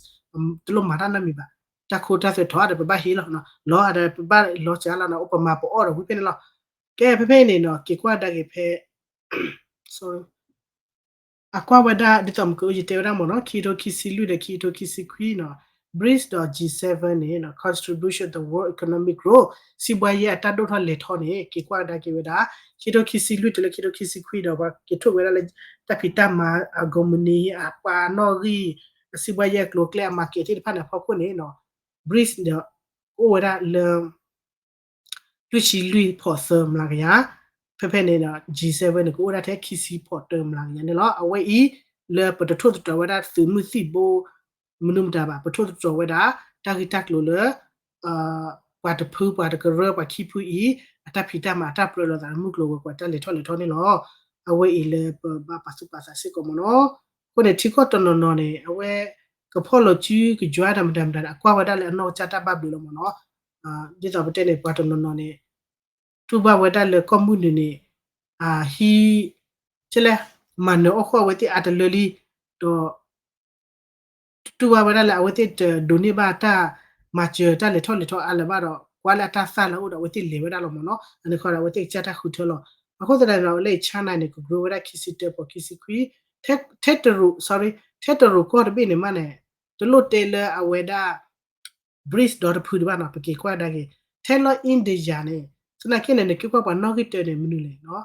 တလိၣ်မၤတၢ်နီတမံၤဘၣ် တၢ်ခိတၢ်သွဲထီၣ်ဒီးပဘၣ်ဟ့ၣ်လီၤ လီၤဒီးပဘၣ်လီၤစှၤလီၤနီၤ အိၣ်ပမၤပအီၣ်ဒီးဝံၤဖဲန့ၣ်လီၤ ကဲဖဲဖဲအံၤန့ၣ်နီၤ က့ၤကွၢ်ကဒါက့ၤဖဲ အကွၢ်ဝဲဒၣ်ဒ်သိးမ့ၢ်ကယတဲဝဲဒၣ်မ့ၢ်နီၤ ခံကထိခံဆံလွံၢ်ဒီးခံကထိခံဆံခွံနီၤ BRICS ဒီး G seven န့ၣ် contribution to world economic growth စံးဘှါယဲအတၢ်ဒိၣ်ထီၣ်လဲၤထီန့ၣ် က့ၤကွၢ်ကဒါက့ၤဝဲဒၣ် ခံကထိခံဆံလွံၢ်တုၤလၢခံကထိခံဆံခွံဒီး ပှၤက့ၤထိၣ်ဝဲဒၣ်လၢ တၢ်ဖံးတၢ်မၤ အ company အပှၤနီၣ်ဂံၢ် အစံးဘှါယဲအကျိၤအကျဲအ market သ့ၣ်တဖၣ်န့ၣ်အဖီခိၣ်န့ၣ်နီၤ BRICS ဒီး ကအိၣ်ဝဲဒၣ်လၢ လွံၢ်ဆံလွံၢ်ဖီၣ်သၢမျးကယၤ ဖဲဖဲန့ၣ်ဒီး G seven န့ၣ် ကအိၣ်ဒၣ်ထဲခံဆံဖီၣ်တၢမျးကယၤန့ၣ်လီၤ အဝဲအံၤ လၢပတထိၣ်သတြီၤဝဲဒၣ်သုးမုၢ်သံၣ်ဘိ မနုၤမတၤဘၣ် ပထိၣ်သတြီၤဝဲဒၣ် တၢ်ဂ့ၢ်တၢ်ကျိၤလၢ ပှၤတဖုပှၤတကရၢပှၤခံဖုအံၤ အတၢ်ဖံးတၢ်မၤအတၢ်ပြၢလိာ်သးမုၢ်ကျိၤဝဲၤကွာ်တၢ်လဲၤထီၣ်လဲၤထီန့ၣ်လီၤ အဝဲအံၤလၢပဘၣ်ပာ်သူၣ်ပာ်သးစ့ၢ်ကီးမ့ၢ်နီၤ. အဃိန့ၣ် ထံကီၢ်တနီၤနီၤန့ၣ် အဝဲ ကဖီၣ်လိာ်စုကယွၤတၢ်မတၤမတၤန့ၣ် အကွၢ်ဝဲဒၣ်လၢအနီၢ်ကစၢ်တၢ်ဘၣ်ဘျုးလီၤမ့ၢ်နီၤ. ဒ်သိးပတဲန့ၣ် ပှၤတနီၤနီၤန့ၣ် တူၢ်ဘၣ်ဝဲဒၣ်လၢကီၢ်မုၢ်နုာ်န့ၣ် ဟံး ကလဲၣ် မၤနၢၤအီၣ်ဃီၣ်အဝဲသ့ၣ်အါတလၢလံ, ဒီး တူၢ်ဘၣ်ဝဲဒၣ်လၢအဝဲသ့ၣ်တဒိးန့ၢ်ဘၣ်တၢ်မၤစၢၤတၢ်လဲၤထီၣ်လဲၤထီအါလၢၤဘၣ်ဒီး ကွၢ်လၢအတၢ်သၣ်လၢအအိၣ်ဒီးအဝဲသ့ၣ်လဲၤဝဲဒၣ်လီၤမ့ၢ်နီၤ. အန့ၣ်ခီဒီးအဝဲသ့ၣ်ကစၢ်တၢ်ဃုထၢလီၤ. အဃိသတးဒီး လၢ China န့ၣ် က grow ဝဲဒၣ်ခံဆံတၢ ဖီၣ်ခံဆံခွံ, ထဲတရူး sorry ထဲတရူးကီၢ်တဘ့ၣ်န့ၣ်မးန့ၣ် တလိၣ်တဲလၢအဝဲဒၣ် BRICS ဒီတဖုဒံးဘၣ်နီၤ ပက့ၤကွၢ်ကဒါက့ၤ ထဲလီၤ India န့ၣ် သနာ်က့န့ၣ် နက့ၤကွၢ်ပှၤနီၣ်ဂံၢ်တၢန့ၣ် မနုၤလဲၣ်နီၤ.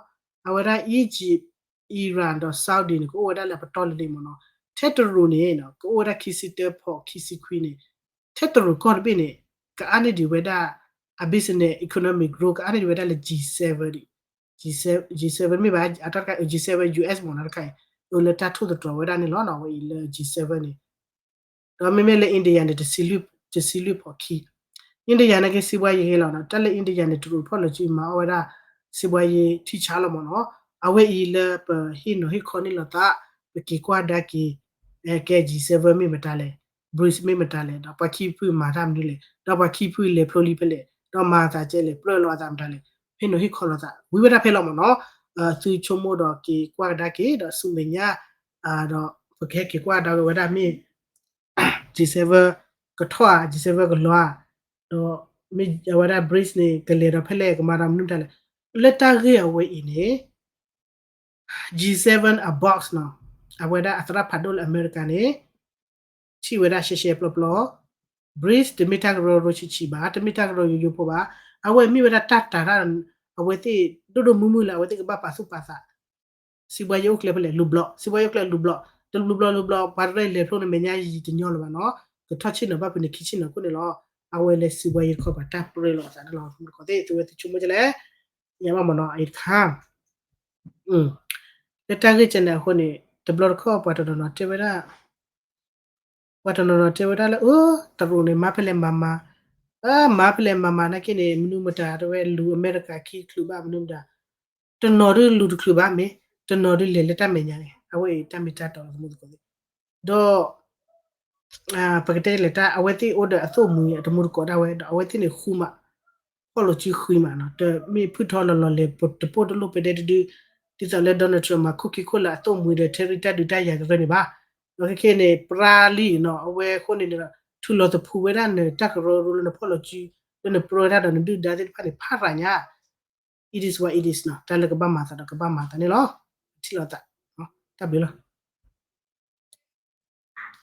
အဝဲဒၣ် Egypt, Iran ဒီး Saudi န့ၣ် ကအိၣ်ဝဲဒၣ်လၢအပတီၢ်လံၤလံၤမ့ၢ်နီၤ. ထဲတရူးန့ၣ်နီၤ ကအိၣ်ဝဲဒၣ်ခံဆံတၢ ဖီၣ်ခံဆံခွံန့ၣ် ထဲတရူးကီၢ်တဘ့ၣ်န့ၣ် ကအါန့ၢ်ဒံးဝဲဒၣ် အ business economic growth ကအါန့ၢ်ဒံးဝဲဒၣ်လၢ G seven, G seven မ့ၢ်ဘၣ် အတၢ်တခါ G seven US မ့ၢ်နီၤတခါအံၤ အလၢတၢ်ထိၣ်သတြီၤဝဲဒၣ်န့ၣ်လီၤနီၤ အဝဲအံၤလၢ G seven န့ၣ် ဒီးမ့မ့ၢ်လၢ India န့ၣ် တဆံလွံၢ်ဖီၣ်ခံ India န့ၣ်က့ စံးဘှါယံၤဂ့ၤလီၤနီၤ တၢ်လၢ India န့ၣ် တရူးဖီၣ်လီၤစုမၤအီၣ်ဝဲဒၣ် စံးဘှါယံၤထံဆါလီၤမ့ၢ်နီၤ အဝဲအံၤလၢပဟ့ၣ်နီၤဟ့ၣ်ခီန့ၣ်လိာ်သး ပက့ၤကွၢ်ကဒါက့ၤ ကဲ G seven မ့ၢ်မတၤလဲၣ် BRICS မ့ၢ်မတၤလဲၣ် ဒီးပှၤခံဖုမၤတၢ်မနုၤလဲၣ် ဒီးပှၤခံဖုလဲၤဖျိလံဖဲလဲၣ် ဒီးမၤသးကဲလဲၣ် ပြၢလီၤအသးမတၤလဲၣ် ဟ့ၣ်နီၤဟ့ၣ်ခီလိာ်သး ဝံၤဝဲဒၣ်ဖဲလီၤမ့ၢ်နီၤ သုဆိကမိၣ်ဒီးက့ၤကွၢ်ကဒါက့ၤ ဒီးဆူမဲာ်ညါ ဒီးပကဟဲက့ၤကွၢ်ကဒါက့ၤဝဲဒၣ်မ့ၢ် G seven ကထီၣ်ဧါ G seven ကလီၤဧါ ဒီးမ့ၢ်အဝဲဒၣ် BRICS န့ၣ် ကလဲၤဒီးဖဲလဲၣ် ကမၤဒီးမနုၤမတၤလဲၣ် လၢတၢ်ဂ့ၢ်အဝဲအံၤန့ၣ် G seven အ box နီၤ အဝဲဒၣ်အသရၣ်ဖးဒိၣ်လၢအမဲရကၤန့ၣ် ထံၣ်ဝဲဒၣ်ရှဲရှဲပျီပျီ BRICS တမ့ၢ်တၢ်ကရၢကရိဆံးဆံးဘၣ် တမ့ၢ်တၢ်ကရၢကရိယိယိဖိဘၣ် အဝဲမ့ၢ်ဝဲဒၣ်တၢ်တာ်တၢ် အဝဲသ့ၣ်ဒိၣ်ဒိၣ်မုၢ်မုၢ်လၢအဝဲသ့ၣ်ကဘၣ်ပာ်သူၣ်ပာ်သး စံးဘှါယံၤအိၣ်ကျဲဖဲလဲၣ် လူၤဘျီး စံးဘှါယံၤအိၣ်ကျဲလူၤဘျီး တလူၤဘျီလူၤဘျီ ပှၤတရၢလဲၤဖျိန့ၣ် မဲာ်ညါယံၤတညီလၢၤဘၣ်နီၤ ကထီၣ်ဆ့ၣ်နီၤဘၣ်ဖုးန့ၣ်ခံဆ့ၣ်နီၤခိၣ်န့ၣ်လီၤ အဝဲလဲၤစံးဘှါယံၤတခီပှၤတၢ်ပြၢလိာ်အသးန့ၣ်လီၤ မုၢ်တခီသ့ၣ် သုဝဲသုဆိကမိၣ်ကလဲၣ် ယဘၣ်မ့ၢ်နီၤ အံၤတခါ လၢတၢ်ဂ့ၢ်ကဲန့ၣ်အဃိန့ၣ် တဘျီတခီၣ်ပှၤတနီၤနီၤတဲဝဲဒၣ် ပှၤတနီၤနီၤတဲဝဲဒၣ်လၢ အၢ တရူးန့ၣ် မၤဖဲလဲၣ်မၤမၤ အၢ မၤဖဲလဲၣ်မၤမၤနာ်က့န့ၣ် မနုၤမတၤတဝဲလူၤအမဲရကၤခံချုးဘၣ်မနုၤမတၤ တနီၤဒုလူၤတချုးဘၣ်မ့ၢ် တနီၤဒုလဲၤလၢတၢ်မဲာ်ညါန့ၣ် အဝဲအံၤတၢ်မ့ၢ်တၢ်တီလီၤသမူသကိးသ့ၣ် ဒီး ပကတဲလဲၣ်တၢ် အဝဲသ့ၣ်အိၣ်ဒီးအသိၣ်မှံၤအတမူတကိးဒၣ်ဝဲ ဒီးအဝဲသ့ၣ်န့ၣ်ဃူမး ဖီၣ်လိာ်စုဃံမးနီၤ တမ့ၢ်ဖုၣ်ထီလီၤလီၤလဲၤတပိၢ်တလိၣ်ပဲဒဲတဒု ဒ်သိးလၢ Donald Trump မၤခိၣ်ခံခိၣ်လၢအသိၣ်မှံၤဒီး ထဲရံၣ်တၢ်ဒုးတၢ်ယၤကရၢန့ၣ်ဘၣ် ဒီးခဲခဲန့ၣ် ပြၢလံနီၤ အဝဲအဃိန့ၣ်ဒီး ထုးလီၤသဖူဝဲဒၣ်နတၢ်ကရၢကရိလၢနဖီၣ်လိာ်စု လၢနပြၢတၢ်ဒီးနဒုၣ်ဒါသ့ၣ်တဖၣ်န့ၣ် ဖးရၤညါ it is what it is နီၤ တၢ်လၢကဘၣ်မၤသးဒီးကဘၣ်မၤသးန့ၣ်လီၤ ထံၣ်လိာ်သး တၢ်ဘျုးလီၤ